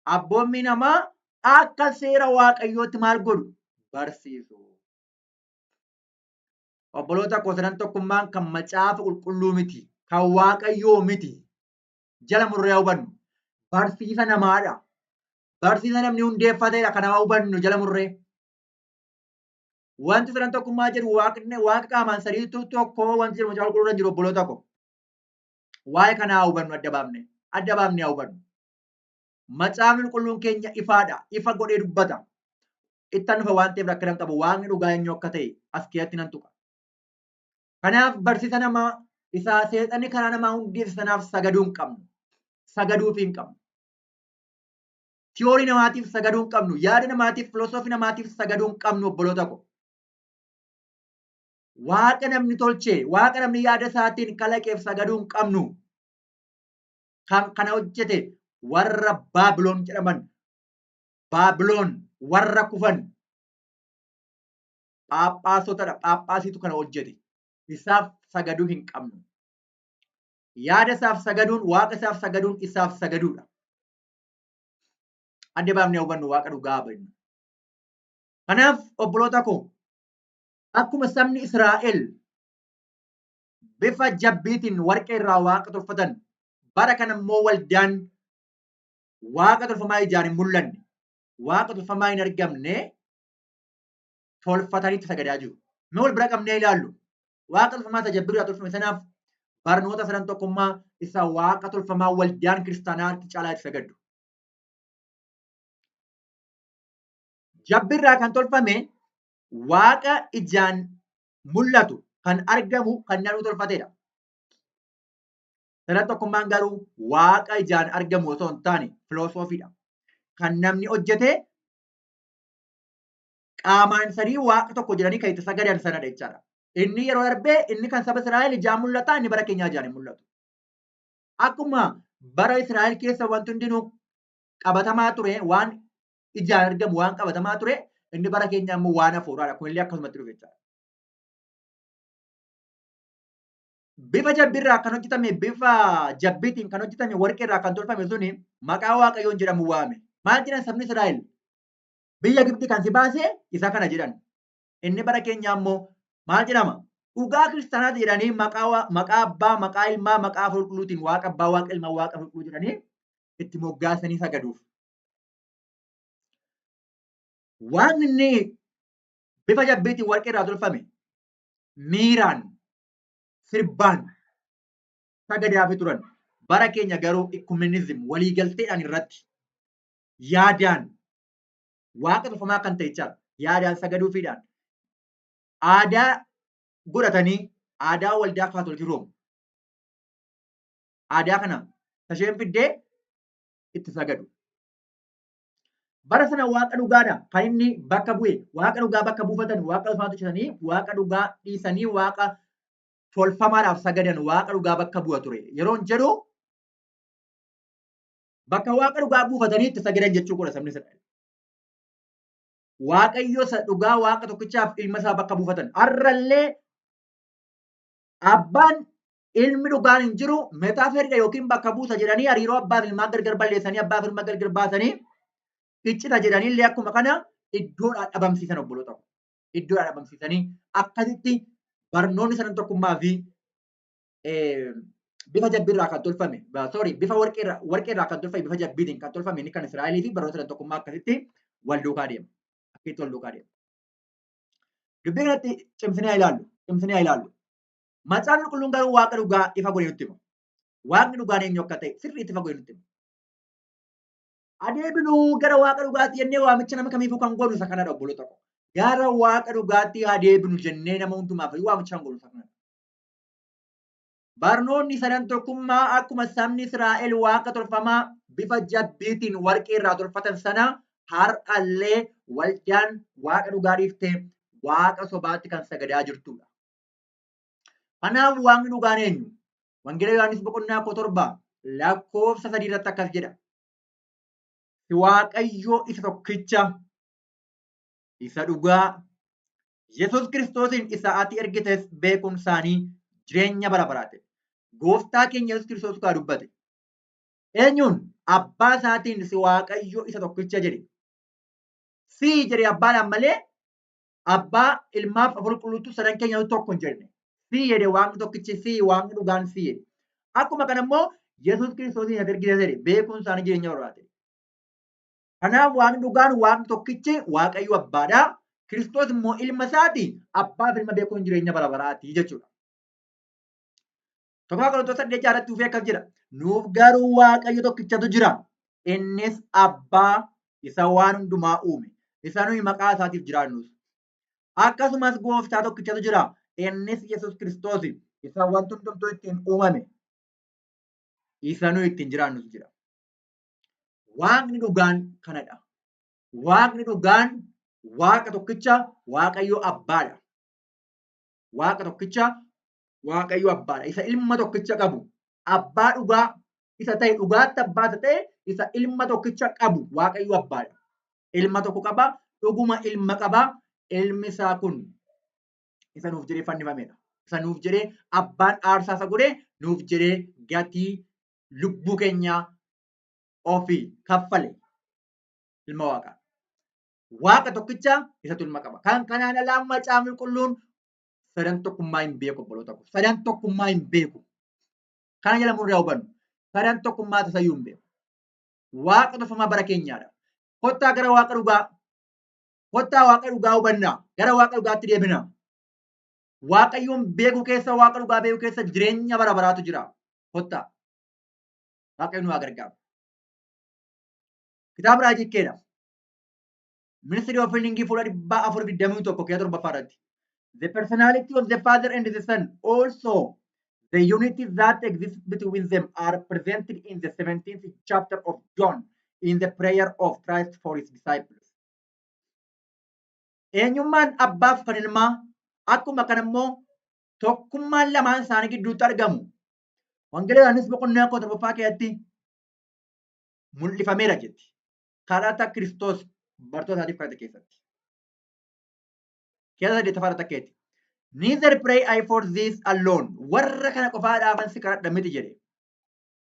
abboommii namaa akka seera Waaqayyootti maal godhu? Barsiisu. Obboloota koo, sadan tokkummaan kan Macaafa Qulqulluu miti. Kan Waaqayyoo miti. Jala murree hubannu. Barsiisa namaadha. Barsiisa namni hundeeffateedha kana hubannu jala murree. Wanti sadan tokkummaa jedhu waaqni waaqa qaamaan sadiitu tokko wanti jedhu macaafa qulqulluu irra hin jiru obboloota ko. Waa'ee kanaa hubannu adda baafne. Adda baafnee haa hubannu. Macaafni qulqulluun keenya ifaadha. Ifa godhee dubbata. Ittan dhufa waan ta'eef rakkina hin qabu. Waaqni dhugaa eenyu akka ta'e as keessatti nan tuqa. Kanaaf barsiisa namaa isaa seexanni karaa namaa hundeesse sanaaf sagaduu hin qabnu. Sagaduufii hin qabnu. Tiyoorii namaatiif sagaduu hin qabnu. Yaada namaatiif, filosoofii namaatiif sagaduu hin qabnu obboloota ko. Waaqa namni tolche, waaqa namni yaada isaatiin kalaqeef sagaduu hin qabnu. Kan kana hojjete warra Baabiloon jedhaman, Baabiloon warra kufan phaaphaasotadha. Phaaphaasiitu kana hojjete. Isaaf sagaduu hin qabnu. Yaada isaaf sagaduun, waaqa isaaf sagaduun isaaf sagaduudha. Adda baafnee hubannu waaqa dhugaa hubannu. Kanaaf obboloota koo akkuma sabni Israa'el bifa jabbiitiin warqee irraa waaqa tolfatan bara kana immoo waldaan waaqa tolfamaa ijaan hin mul'anne waaqa tolfamaa hin argamne tolfatanitti sagadaa jiru. Mee wal bira qabnee ilaallu. Waaqa tolfamaa isa jabbii irraa tolfame sanaaf barnoota sadan tokkummaa isa waaqa tolfamaa waldaan kiristaanaa harki caalaa itti sagaddu. Jabbii irraa kan tolfame waaqa ijaan mul'atu kan argamu kan namni tolfatedha. Sadan tokkummaan garuu waaqa ijaan argamu osoo hin taane filoosofiidha. Kan namni hojjete qaamaan sadii waaqa tokko jedhanii kan itti sagadan sanadha jechaadha. Inni yeroo darbee inni kan saba Israa'el ijaan mul'ata inni bara keenyaa ijaan hin mul'atu. Akkuma bara Israa'el keessa wanti hundinuu qabatamaa ture waan ijaan argamu waan qabatamaa ture inni bara keenyaa immoo waan hafuuraadha. Kunillee akkasumatti dhufe jechaadha. Bifa jabbiirraa kan hojjetame bifa jabbiitiin kan hojjetame warqeerraa kan tolfame suni maqaa Waaqayyoon jedhamu waame. Maal jedhan sabni Israa'el? Biyya Gibxi kan si baase isa kana jedhan. Inni bara keenyaa immoo maal jedhama? Dhugaa kiristaanaati jedhanii maqaa maqaa abbaa, maqaa ilmaa, maqaa hafuura qulqulluutiin waaqa abbaa, waaqa ilmaa, waaqa hafuura qulqulluu jedhanii itti moggaasanii sagaduuf. Waaqni inni bifa jabbiitiin warqee irraa tolfame miiraan sirbaan sagadaafi turan. Bara keenya garuu ikuminizim waliigalteedhaan irratti yaadaan waaqa tolfamaa kan ta'e jechaadha. Yaadaan sagaduufiidhaan aadaa godhatanii aadaa waldaa kaatolikii Room aadaa kana tasheen fiddee itti sagadu. Bara sana waaqa dhugaadha kan inni bakka bu'e waaqa dhugaa bakka buufatan waaqa tolfamaa tolchatanii waaqa dhugaa dhiisanii waaqa tolfamaadhaaf sagadan waaqa dhugaa bakka bu'a ture. Yeroon jedhu Bakka waaqa dhugaa buufatanii itti sagadan jechuu godha sabni Israa'el. Waaqayyo isa dhugaa waaqa tokkichaaf ilma isaa bakka buufatan. Har'allee abbaan ilmi dhugaan hin jiru metaaferidha yookiin bakka buusa jedhanii hariiroo abbaa fi ilmaa gargar balleessanii abbaa fi ilma gargar baasanii iccita jedhanii illee akkuma kana iddoodhaa dhabamsiisan obboloota koo. Iddoodhaa dhabamsiisanii akkasitti barnoonni sadan tokkummaa fi bifa jabbiirraa kan tolfame sorry bifa warqeerraa warqeerraa kan tolfame bifa jabbiitiin kan tolfame inni kan Israa'elii fi barnoota sadan tokkummaa akkasitti wal duukaa deema. Akkasitti wal duukaa deema. Dubbii kanatti cimsinee haa ilaallu. Cimsinee haa ilaallu. Macaafni qulqulluun garuu waaqa dhugaa ifa godhee nutti hima. Waaqni dhugaan eenyu akka ta'e sirriitti ifa godhee nutti hima. Adeebinuu gara waaqa dhugaatti jennee waamicha nama kamiifuu kan goonu isa kanadha obboloota koo. Gara waaqa dhugaatti adeebinu jennee nama hundumaaf waamicha kan goonu isa kanadha. Barnoonni sadan tokkummaa akkuma sabni Israa'el waaqa tolfamaa bifa jabbiitiin warqee irraa tolfatan sana har'allee waldaan waaqa dhugaa dhiiftee waaqa sobaatti kan sagadaa jirtudha. Kanaaf waaqni dhugaan eenyu? Wangeela Yohaannis boqonnaa 17 lakkoofsa 3 irratti akkas jedha. Si Waaqayyo isa tokkicha isa dhugaa Yesuus Kiristoosiin isa ati ergites beekuun isaanii jireenya bara baraati. Gooftaa keenya Yesuus Kiristoos kaa dubbate. Eenyuun? Abbaa isaatiin si Waaqayyo isa tokkicha jedhe. Si jedhe abbaadhaan malee abbaa ilmaaf hafuura qulqulluutu sadan keenya tokko hin jenne. Si jedhe waaqni tokkichi si waaqni dhugaan si jedhe. Akkuma kana immoo Yesuus Kiristoosiin ati ergite jedhe beekuun isaanii jireenya bara baraati. Kanaaf Waaqni dhugaan Waaqni tokkichi Waaqayyo Abbaadha. Kiristoos immoo ilma isaati. Abbaa fi ilma beekuun jireenya bara baraati jechuudha. Tokkoffaa Qorontoos 8 irratti dhufee akkas jedha. Nuuf garuu Waaqayyo tokkichatu jira. Innis Abbaa isa waan hundumaa uume. Isa nuyi maqaa isaatiif jiraannus. Akkasumas gooftaa tokkichatu jira. Innis Yesuus Kiristoos isa wanti hundumtuu ittiin uumame. Isa nuyi ittiin jiraannus jira. Waaqni dhugaan kanadha. Waaqni dhugaan Waaqa tokkicha Waaqayyo Abbaadha. Waaqa tokkicha Waaqayyo Abbaadha. Isa ilma tokkicha qabu. Abbaa dhugaa isa ta'e dhugaatti abbaa isa ta'e isa ilma tokkicha qabu Waaqayyo Abbaadha. Ilma tokko qaba. Dhuguma ilma qaba. Ilmi isaa kun isa nuuf jedhee fannifamedha. Isa nuuf jedhee abbaan aarsaa isa godhee nuuf jedhee gatii lubbuu keenyaa ofii kaffale ilma waaqaa. Waaqa tokkicha isatu ilma qaba. Kan kanaan alaa macaafni qulqulluun sadan tokkummaa hin beeku obboloota koo. Sadan tokkummaa hin beeku. Kana jala murraa hubannu. Sadan tokkummaa tasayyuu hin beeku. Waaqa tolfamaa bara keenyaadha. Kottaa gara waaqa dhugaa. Kottaa waaqa dhugaa hubannaa. Gara waaqa dhugaatti deebina. Waaqayyoon beekuu keessa waaqa dhugaa beekuu keessa jireenya bara baraatu jira. Kottaa. Waaqayyo nu haa gargaaru. Kitaaba raajii keedha. Ministry of Healing fuula 421 keessa torbaffaa irratti. The personality of the Father and the Son also the unity that exists between them are presented in the 17th chapter of John in the prayer of Christ for his disciples. Eenyummaan abbaaf kan ilmaa akkuma kan immoo tokkummaan lamaan isaanii gidduutti argamu. Wangeela Yohaannis boqonnaa 17ffaa keessatti mul'ifameera jetti. Kadhata Kiristoos bartoota isaatiif kadhate keessatti. Keessa saddeettaffaa irratti akka jetti. Neither pray I for this alone. Warra kana qofaadhaafan si kadhadha miti jedhe.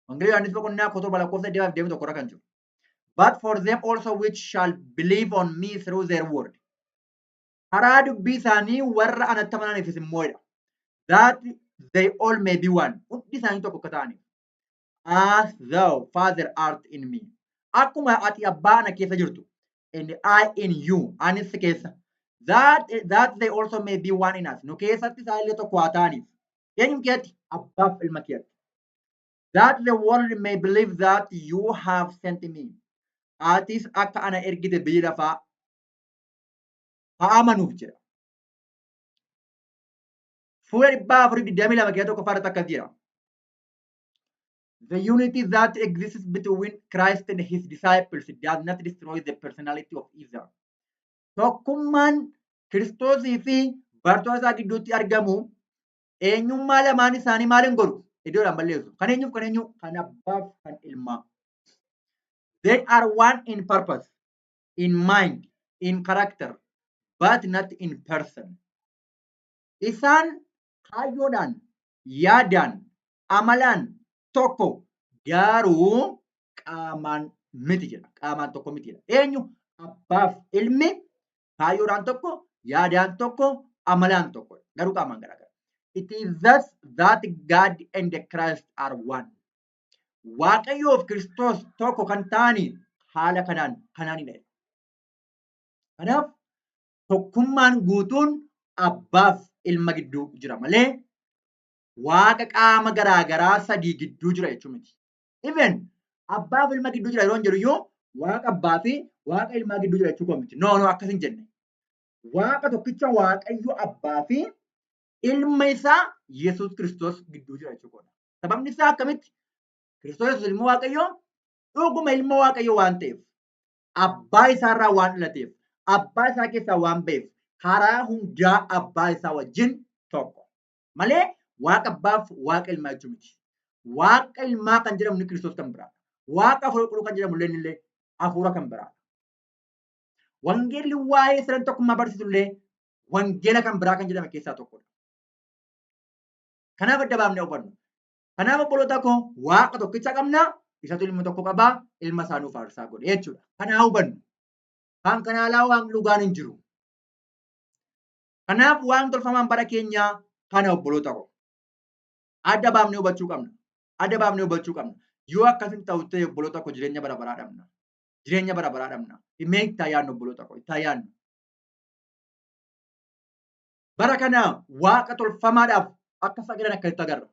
Wangeela Yohaannis boqonnaa 17 lakkoofsa 21 irra kan jiru. But for them also which shall believe on me through their word. Karaa dubbii isaanii warra anatti amananiifis immoo jedha. That they all may be one. Hundi isaanii tokko akka ta'aniif. As thou, Father, art in me. Akkuma ati abbaa ana keessa jirtu. And I in you. Anis si keessa. That they also may be one in us. Nu keessatti isaan illee tokko haa ta'aniif. Eenyuun keetti? Abbaaf ilma keetti. That the world may believe that you have sent me. Atis akka ana ergite biyyi lafaa haa amanuuf jedha. Fuula 422 keessa tokkoffaa irratti akkas jira. The unity that exists between Christ and his disciples does not destroy the personality of either. Tokkummaan Kiristoosii fi bartoota isaa gidduutti argamu eenyummaa lamaan isaanii maal hin godhu? Iddoodhaan balleessu. Kan eenyuuf kan eenyu? Kan abbaaf kan ilmaa. They are one in purpose, in mind, in character, but not in person. Isaan kaayyoodhaan, yaadaan, amalaan tokko garuu qaamaan miti jedha. Qaamaan tokko miti jedha. Eenyu? Abbaaf ilmi kaayyoodhaan tokko, yaadaan tokko, amalaan tokko. Garuu qaamaan garaagara. It is thus that God and Christ are one. Waaqayyoof Kiristoos tokko kan ta'anii haala kanaan kanaanidha. Kanaaf tokkummaan guutuun abbaaf ilma gidduu jira malee waaqa qaama garaagaraa sadii gidduu jira jechuu miti. Even abbaaf ilma gidduu jira yeroo hin jedhu iyyuu waaqa abbaa fi waaqa ilmaa gidduu jira jechuu koo miti. No, no, akkas hin jenne. Waaqa tokkicha Waaqayyo abbaa fi ilma isaa Yesuus Kiristoos gidduu jira jechuu koodha. Sababni isaa akkamitti? Kiristoos Yesuus ilma Waaqayyoo dhuguma ilma Waaqayyoo waan ta'eef abbaa isaarraa waan dhalateef abbaa isaa keessaa waan ba'eef karaa hundaa abbaa isaa wajjin tokko. Malee waaqa abbaaf waaqa ilmaa jechuu miti. Waaqa ilmaa kan jedhamu ni Kiristoos kan biraadha. Waaqa hafuura qulqulluu kan jedhamu illee illee hafuura kan biraadha. Wangeelli waa'ee sadan tokkummaa barsiisu illee wangeela kan biraa kan jedhame keessaa tokkodha. Kanaaf adda baafnee hubannu. Kanaaf obboloota koo waaqa tokkicha qabna isatu ilma tokko qabaa ilma isaa nuuf aarsaa godhe jechuudha. Kanaa hubannu. Kan kana alaa waan dhugaan hin jiru. Kanaaf waan tolfamaan bara keenyaa kana obboloota koo. Adda baafnee hubachuu qabna. Adda baafnee hubachuu qabna. Yoo akkas hin ta'u ta'e obboloota koo jireenya bara baraa dhabna. Jireenya bara baraa dhabna. Mee itti yaadnu obboloota koo itti yaadnu. Bara kana waaqa tolfamaadhaaf akka sagadan akka itti agarra.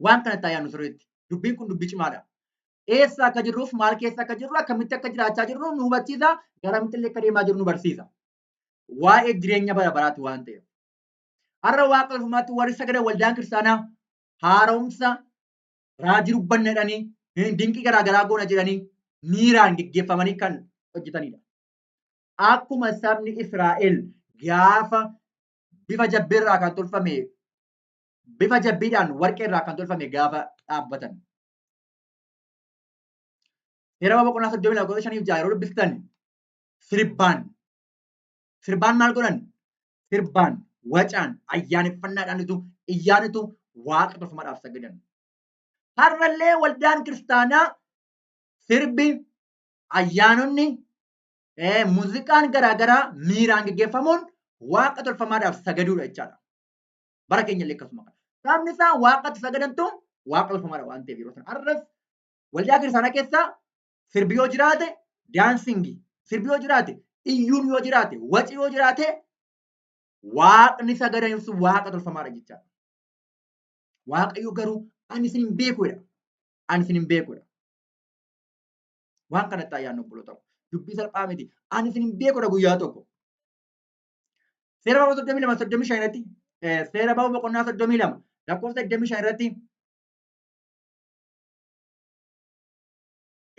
Waan kana itti yaadnu sirriitti. Dubbiin kun dubbii cimaadha. Eessa akka jirruuf maal keessa akka jirru akkamitti akka jiraachaa jirru nu hubachiisa. Garamitti illee akka deemaa jirru nu barsiisa. Waa'ee jireenya bara baraati waan ta'eef. Har'a waaqa tolfamaatti warri sagadan waldaan kiristaanaa haaromsa raajii dubbanna jedhanii dinqii garaa garaa goona jedhanii miiraan geggeeffamanii kan hojjetanidha. Akkuma sabni Israa'el gaafa bifa jabbiirraa kan tolfame bifa jabbiidhaan warqee irraa kan tolfame gaafa dhaabbatan. Seera boqonnaa 32 5-6 yeroo dubbistan sirbaan sirbaan maal godhan? Sirbaan wacaan ayyaaneffannaadhaanitu iyyaanitu waaqa tolfamaadhaaf sagadan. Har'allee waldaan kiristaanaa sirbi ayyaanonni muuziqaan garaagaraa miiraan geggeeffamuun waaqa tolfamaadhaaf sagaduudha jechaadha. Bara keenya illee akkasuma. Sabni isaa waaqatti sagadantu waaqa tolfamaadha waan ta'eef yeroo sana. Har'as waldaa kiristaanaa keessa sirbi yoo jiraate daansingi, sirbi yoo jiraate iyyuun yoo jiraate waci yoo jiraate waaqni sagadan sun waaqa tolfamaadha jechaadha. Waaqayyo garuu ani isin hin beekuudha. Ani isin hin beekuudha. Waan kanatti ayyaannu obboloota koo. Dubbii salphaa miti. Ani isin hin beekuudha guyyaa tokko. Seera ba'uu 32 35 irratti seera ba'uu boqonnaa 32 lakkoofsa 25 irratti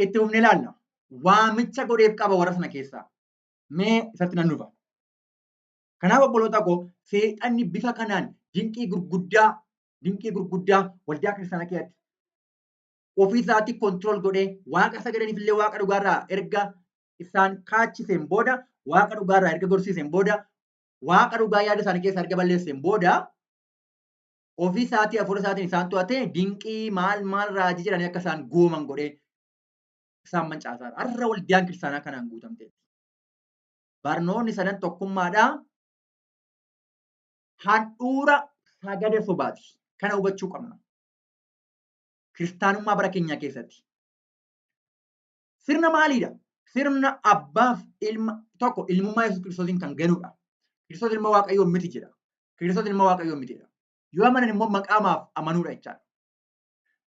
itti fufnee ilaalla. Waamicha godheef qaba warra sana keessaa. Mee isatti nan dhufa. Kanaaf obboloota koo seexanni bifa kanaan dinqii gurguddaa dinqii gurguddaa waldaa kiristaanaa keessatti ofii isaatii control godhee waaqa sagadaniif illee waaqa dhugaarraa erga isaan kaachiseen booda waaqa dhugaarraa erga gorsiiseen booda waaqa dhugaa yaada isaanii keessaa erga balleesseen booda ofii isaatii hafuura isaatiin isaan to'atee dinqii maal maal raajii jedhanii akka isaan gooman godhee isaan mancaasaadha. Har'a waldaan kiristaanaa kanaan guutamteetti. Barnoonni sadan tokkummaadhaa handhuura sagada sobaati. Kana hubachuu qabna. Kiristaanummaa bara keenyaa keessatti. Sirna maaliidha? Sirna abbaaf ilma tokko ilmummaa Yesuus Kiristoosiin kan ganudha. Kiristoos ilma Waaqayyoo miti jedha. Kiristoos ilma Waaqayyoo miti jedha. Yoo amanan immoo maqaamaaf amanuudha jechaadha.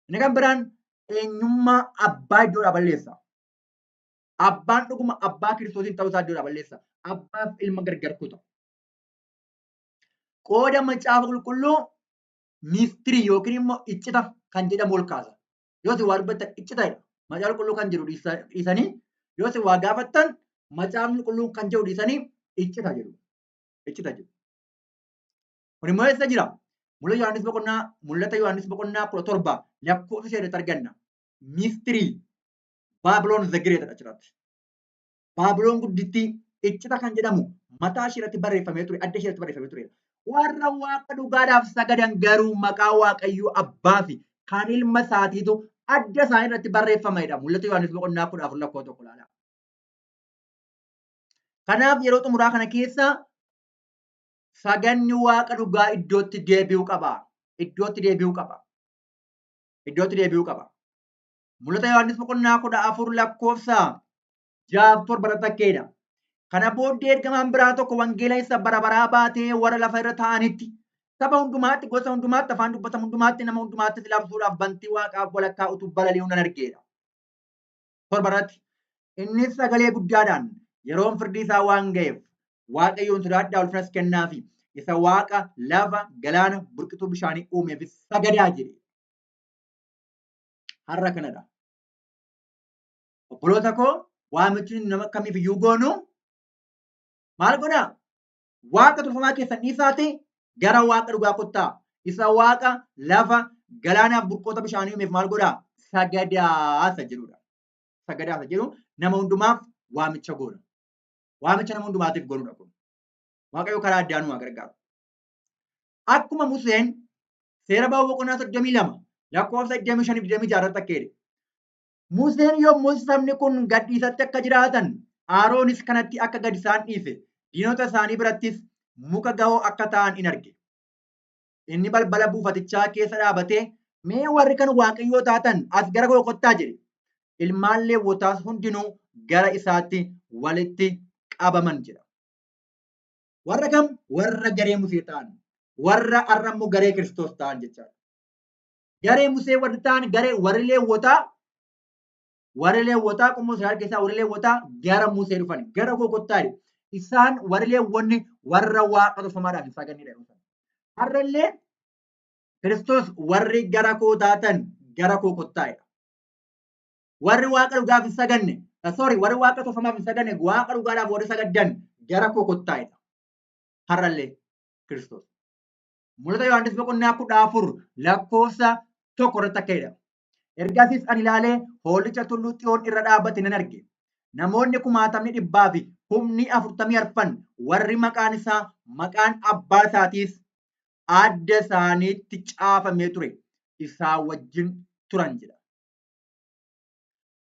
Inni kan biraan eenyummaa abbaa iddoodhaa balleessa. Abbaan dhuguma abbaa Kiristoosiin ta'uu isaa iddoodhaa balleessa. Abbaaf ilma gargar kuta. Qooda macaafa qulqulluu miistirii yookiin immoo iccita kan jedhamu ol kaasa. Yoo isin waa dubbattan iccita jedha. Macaafa qulqulluu kan jedhu dhiisanii yoo isin waa gaafattan macaafni qulqulluun kan jedhu dhiisanii iccita jedhu. Iccita jedhu. Kun immoo eessa jira? Mul'ata Yohaannis boqonnaa Mul'ata Yohaannis boqonnaa 17 lakkoofsa ishee irratti arganna. Miistirii Baabiloon the Great achirratti. Baabiloon guddittii iccita kan jedhamu mataa ishee irratti barreeffamee ture, adda ishee irratti barreeffamee ture. Warra waaqa dhugaadhaaf sagadan garuu maqaa Waaqayyoo abbaa fi kan ilma isaatiitu adda isaanii irratti barreeffameedha. Mul'ata Yohaannis boqonnaa 14 lakkoofsa 1 ilaala. Kanaaf yeroo xumuraa kana keessa saganni waaqa dhugaa iddootti deebi'uu qaba. Iddootti deebi'uu qaba. Iddootti deebi'uu qaba. Mul'ata Yohaannis boqonnaa 14 lakkoofsa 6-7 irratti akkeedha. Kana booddee ergamaan biraa tokko wangeela isa bara baraa baatee warra lafa irra taa'anitti saba hundumaatti, gosa hundumaatti, afaan dubbatamu hundumaatti, nama hundumaattis labsuudhaaf bantii waaqaaf walakkaa utuu balali'uu nan argeedha. 7 irratti innis sagalee guddaadhaan yeroon firdii isaa waan ga'eef Waaqayyoon sodaadhaa ulfinas kennaafi isa waaqa lafa galaana burqituu bishaanii uumeefis sagadaa jedhe. Har'a kanadha. Obboloota koo waamichi nama kamiif iyyuu goonu maal godhaa? Waaqa tolfamaa keessan dhiisaatii gara waaqa dhugaa kottaa. Isa waaqa lafa galaanaaf burqoota bishaanii uumeef maal godhaa? Sagadaa isa jedhudha. Sagadaa isa jedhu nama hundumaaf waamicha goona. Waamicha nama hundumaatiif goonudha kun. Waaqayyo karaa addaa nu haa gargaaru. Akkuma Museen seera ba'uu boqonnaa 32 lakkoofsa 25 26 irratti akka jedhe. Museen yommuu sabni kun gadhiisatti akka jiraatan Aaroonis kanatti akka gad isaan dhiise diinota isaanii birattis muka ga'oo akka ta'an in arge. Inni balbala buufatichaa keessa dhaabatee Mee warri kan Waaqayyoo taatan as gara koo kottaa jedhe. Ilmaan Leewwotaas hundinuu gara isaatti walitti qabaman jedha. Warra kam? Warra garee Musee ta'an. Warra har'a immoo garee Kiristoos ta'an jechaadha. Garee Musee warri ta'an garee warri Leewwotaa warri Leewwotaa qomoo Israa'el keessaa warri Leewwotaa gara Musee dhufan. Gara koo kottaa jedhe. Isaan warri Leewwonni warra waaqa tolfamaadhaaf hin sagannedha yeroo sana. Har'a illee Kiristoos warri gara koo taatan gara koo kottaa jedha. Warri waaqa dhugaaf hin saganne, sorry, warri waaqa tolfamaaf hin saganne, waaqa dhugaadhaaf warri sagaddan gara koo kottaa jedha. Har'allee Kiristoos. Mul'ata Yohaannis boqonnaa 14 lakkoofsa 1 irratti akka jedha. Ergasiis ani ilaalee hoolicha tulluu Xiyoon irra dhaabate nan arge. Namoonni kumaatamni dhibbaa fi kumni afurtamii arfan warri maqaan isaa maqaan abbaa isaatiis adda isaaniitti caafamee ture isaa wajjin turan jedha.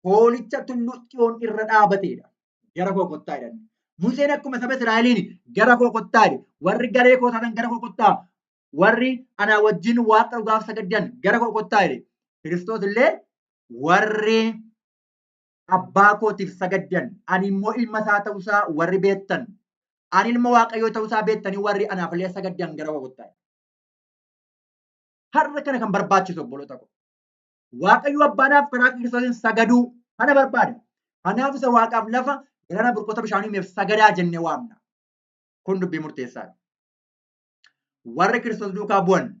Hoolicha tulluu Xiyoon irra dhaabateedha. Gara koo kottaa jedhan. Museen akkuma saba Israa'eliin gara koo kottaa jedhe. Warri garee koo taatan gara koo kottaa. Warri anaa wajjin waaqa dhugaaf sagaddan gara koo kottaa jedhe. Kiristoos illee warri abbaa kootiif sagaddan ani immoo ilma isaa ta'uusaa warri beektan ani ilma waaqayyoo ta'uusaa beektanii warri anaaf illee sagaddan gara koo kottaa. Har'a kana kan barbaachisu obboloota koo. Waaqayyo abbaadhaaf karaa Kiristoosiin sagaduu kana barbaada. Kanaaf isa waaqaaf lafa galaana burqoota bishaanii uumeef sagadaa jennee waamna. Kun dubbii murteessaadha. Warri Kiristoos duukaa bu'an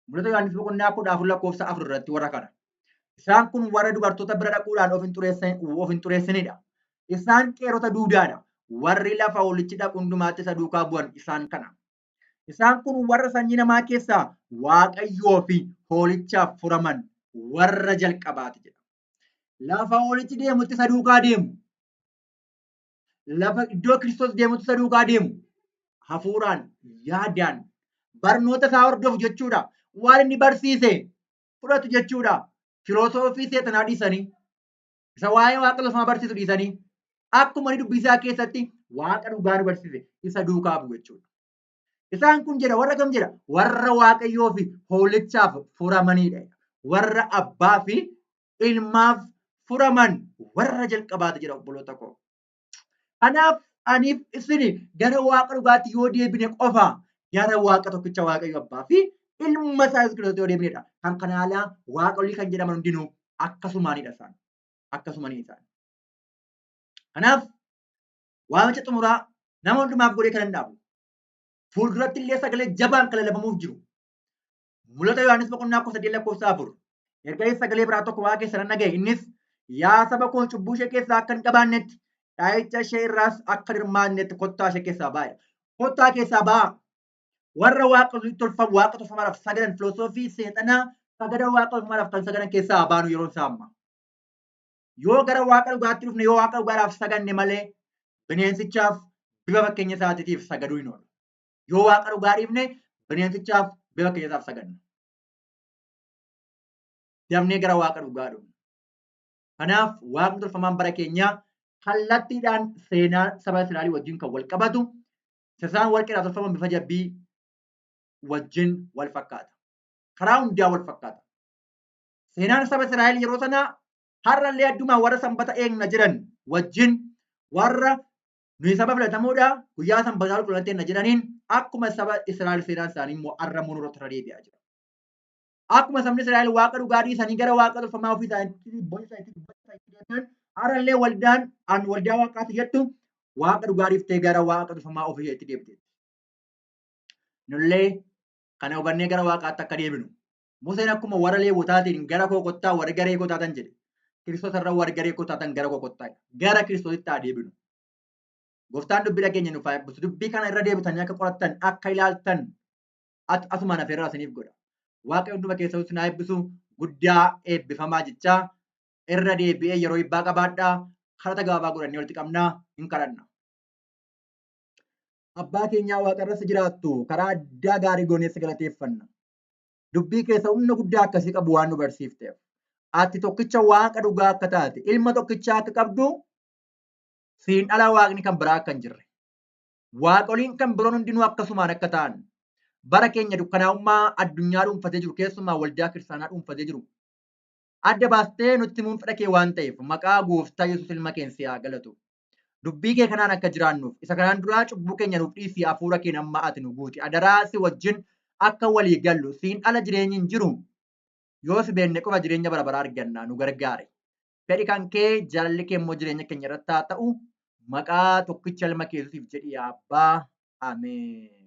Mul'ata Yohaannis boqonnaa 14 lakkoofsa 4 irratti warra kana. Isaan kun warra dubartoota bira dhaquudhaan of hin xureessin- of hin xureessinidha. Isaan qeerota duudaadha. Warri lafa hoolichi dhaqu hundumaatti isa duukaa bu'an isaan kana. Isaan kun warra sanyii namaa keessaa Waaqayyoo fi hoolichaaf furaman warra jalqabaati jedha. Lafa hoolichi deemutti isa duukaa deemu. Lafa iddoo Kiristoos deemutti isa duukaa deemu. Hafuuraan, yaadaan, barnoota isaa hordofu jechuudha. Waan inni barsiise fudhatu jechuudha. Filosoofii seexanaa dhiisanii isa waa'ee waaqa tolfamaa barsiisu dhiisanii akkuma inni dubbii isaa keessatti waaqa dhugaa nu barsiise isa duukaa bu'u jechuudha. Isaan kun jedha warra kam jedha warra waaqayyoo fi hoolichaaf furamanidha. Warra abbaa fi ilmaaf furaman warra jalqabaati jedha obboloota koo. Kanaaf aniif isin gara waaqa dhugaatti yoo deebine qofa gara waaqa tokkicha waaqayyo abbaa fi ilma isaa Yesuus Kiristoos yoo deebinedha. Kan kana alaa waaqolii kan jedhaman hundinuu akkasumaanidha isaan. Akkasumanii isaan. Kanaaf waamicha xumuraa nama hundumaaf godhee kan hin dhaabu. Fuulduratti illee sagalee jabaan kan lallabamuuf jiru. Mul'ata Yohaannis boqonnaa 18 lakkoofsa 4. Ergasii sagalee biraa tokko waaqa keessa nan dhaga'e. Innis yaa saba koo cubbuu ishee keessaa akka hin qabaannetti dha'icha ishee irraas akka hin hirmaannetti kottaa ishee keessaa ba'aa. Kottaa keessaa ba'aa. Warra waaqa tolfamu waaqa tolfamaadhaaf sagadan filosoofii seexanaa sagada waaqa tolfamaadhaaf kan sagadan keessaa haa baanu yeroon isaa amma. Yoo gara waaqa dhugaatti dhufne yoo waaqa dhugaadhaaf saganne malee bineensichaaf bifa fakkeenya isaatiitiif sagaduu hin oolu. Yoo waaqa dhugaa dhiifne bineensichaaf bifa fakkeenya isaaf saganna. Dafnee gara waaqa dhugaa dhufna. Kanaaf waaqni tolfamaan bara keenyaa kallattiidhaan seenaa saba Israa'elii wajjin kan wal qabatu isa isaan warqeedhaan tolfaman bifa jabbii wajjin wal fakkaata. Karaa hundaa wal fakkaata. Seenaan saba Israa'el yeroo sanaa har'allee addumaan warra sanbata eegna jedhan wajjin warra nuyi saba filatamoodha guyyaa sanbataa qulqullina eegna jedhaniin akkuma saba Israa'el seenaan isaanii immoo har'a immoo nurratti irra deebi'aa jira. Akkuma sabni Israa'el waaqa dhugaa dhiisanii gara waaqa tolfamaa ofii isaaniitti boca isaaniitti dubbachuu isaaniitti deebi'an har'allee waldaan an waldaa waaqaati jettu waaqa dhugaa dhiiftee gara waaqa tolfamaa ofii isheetti deebiteetti. Nullee kana hubannee gara waaqaatti akka deebinu. Museen akkuma warra Leewwotaatiin gara koo kottaa warri garee koo taatan jedhe. Kiristoos irra warri garee koo taatan gara koo kottaa. Gara Kiristoositti haa deebinu. Gooftaan dubbii dhageenya nuuf haa eebbisu. Dubbii kana irra deebitanii akka qorattan, akka ilaaltan asumaan afeerraa isiniif godha. Waaqayyo hunduma keessan isin haa eebbisu. Guddaa eebbifamaa jechaa irra deebi'ee yeroo hibbaa qabaadhaa. Kadhata gabaabaa godhannee walitti qabnaa hin kadhanna. Abbaa keenyaa waaqarra si jiraattu karaa addaa gaarii goonee si galateeffanna. Dubbii keessa humna guddaa akkasii qabu waan nu barsiifteef. Ati tokkicha waaqa dhugaa akka taate, ilma tokkichaa akka qabdu, siin ala waaqni kan biraa akka hin jirre. Waaqoliin kan biroon hundinuu akkasumaan akka ta'an. Bara keenya dukkanaa'ummaa addunyaa dhuunfatee jiru, keessumaa waldaa kiristaanaa dhuunfatee jiru, adda baastee nutti himuun fedha kee waan ta'eef, maqaa Gooftaa Yesuus ilma keen si haa galatu. Dubbii kee kanaan akka jiraannuuf, isa kanaan duraa cubbuu keenya nuuf dhiisii, hafuura keen amma ati nu guuti. Adaraa si wajjin akka walii gallu, siin ala jireenyi hin jiru. Yoo si beekne qofa jireenya bara baraa arganna, nu gargaari. Fedhi kan kee, jaalalli kee immoo jireenya keenya irratti haa ta'u. Maqaa tokkicha ilma kee Yesuusiif jedhi, yaa Abbaa. Ameen.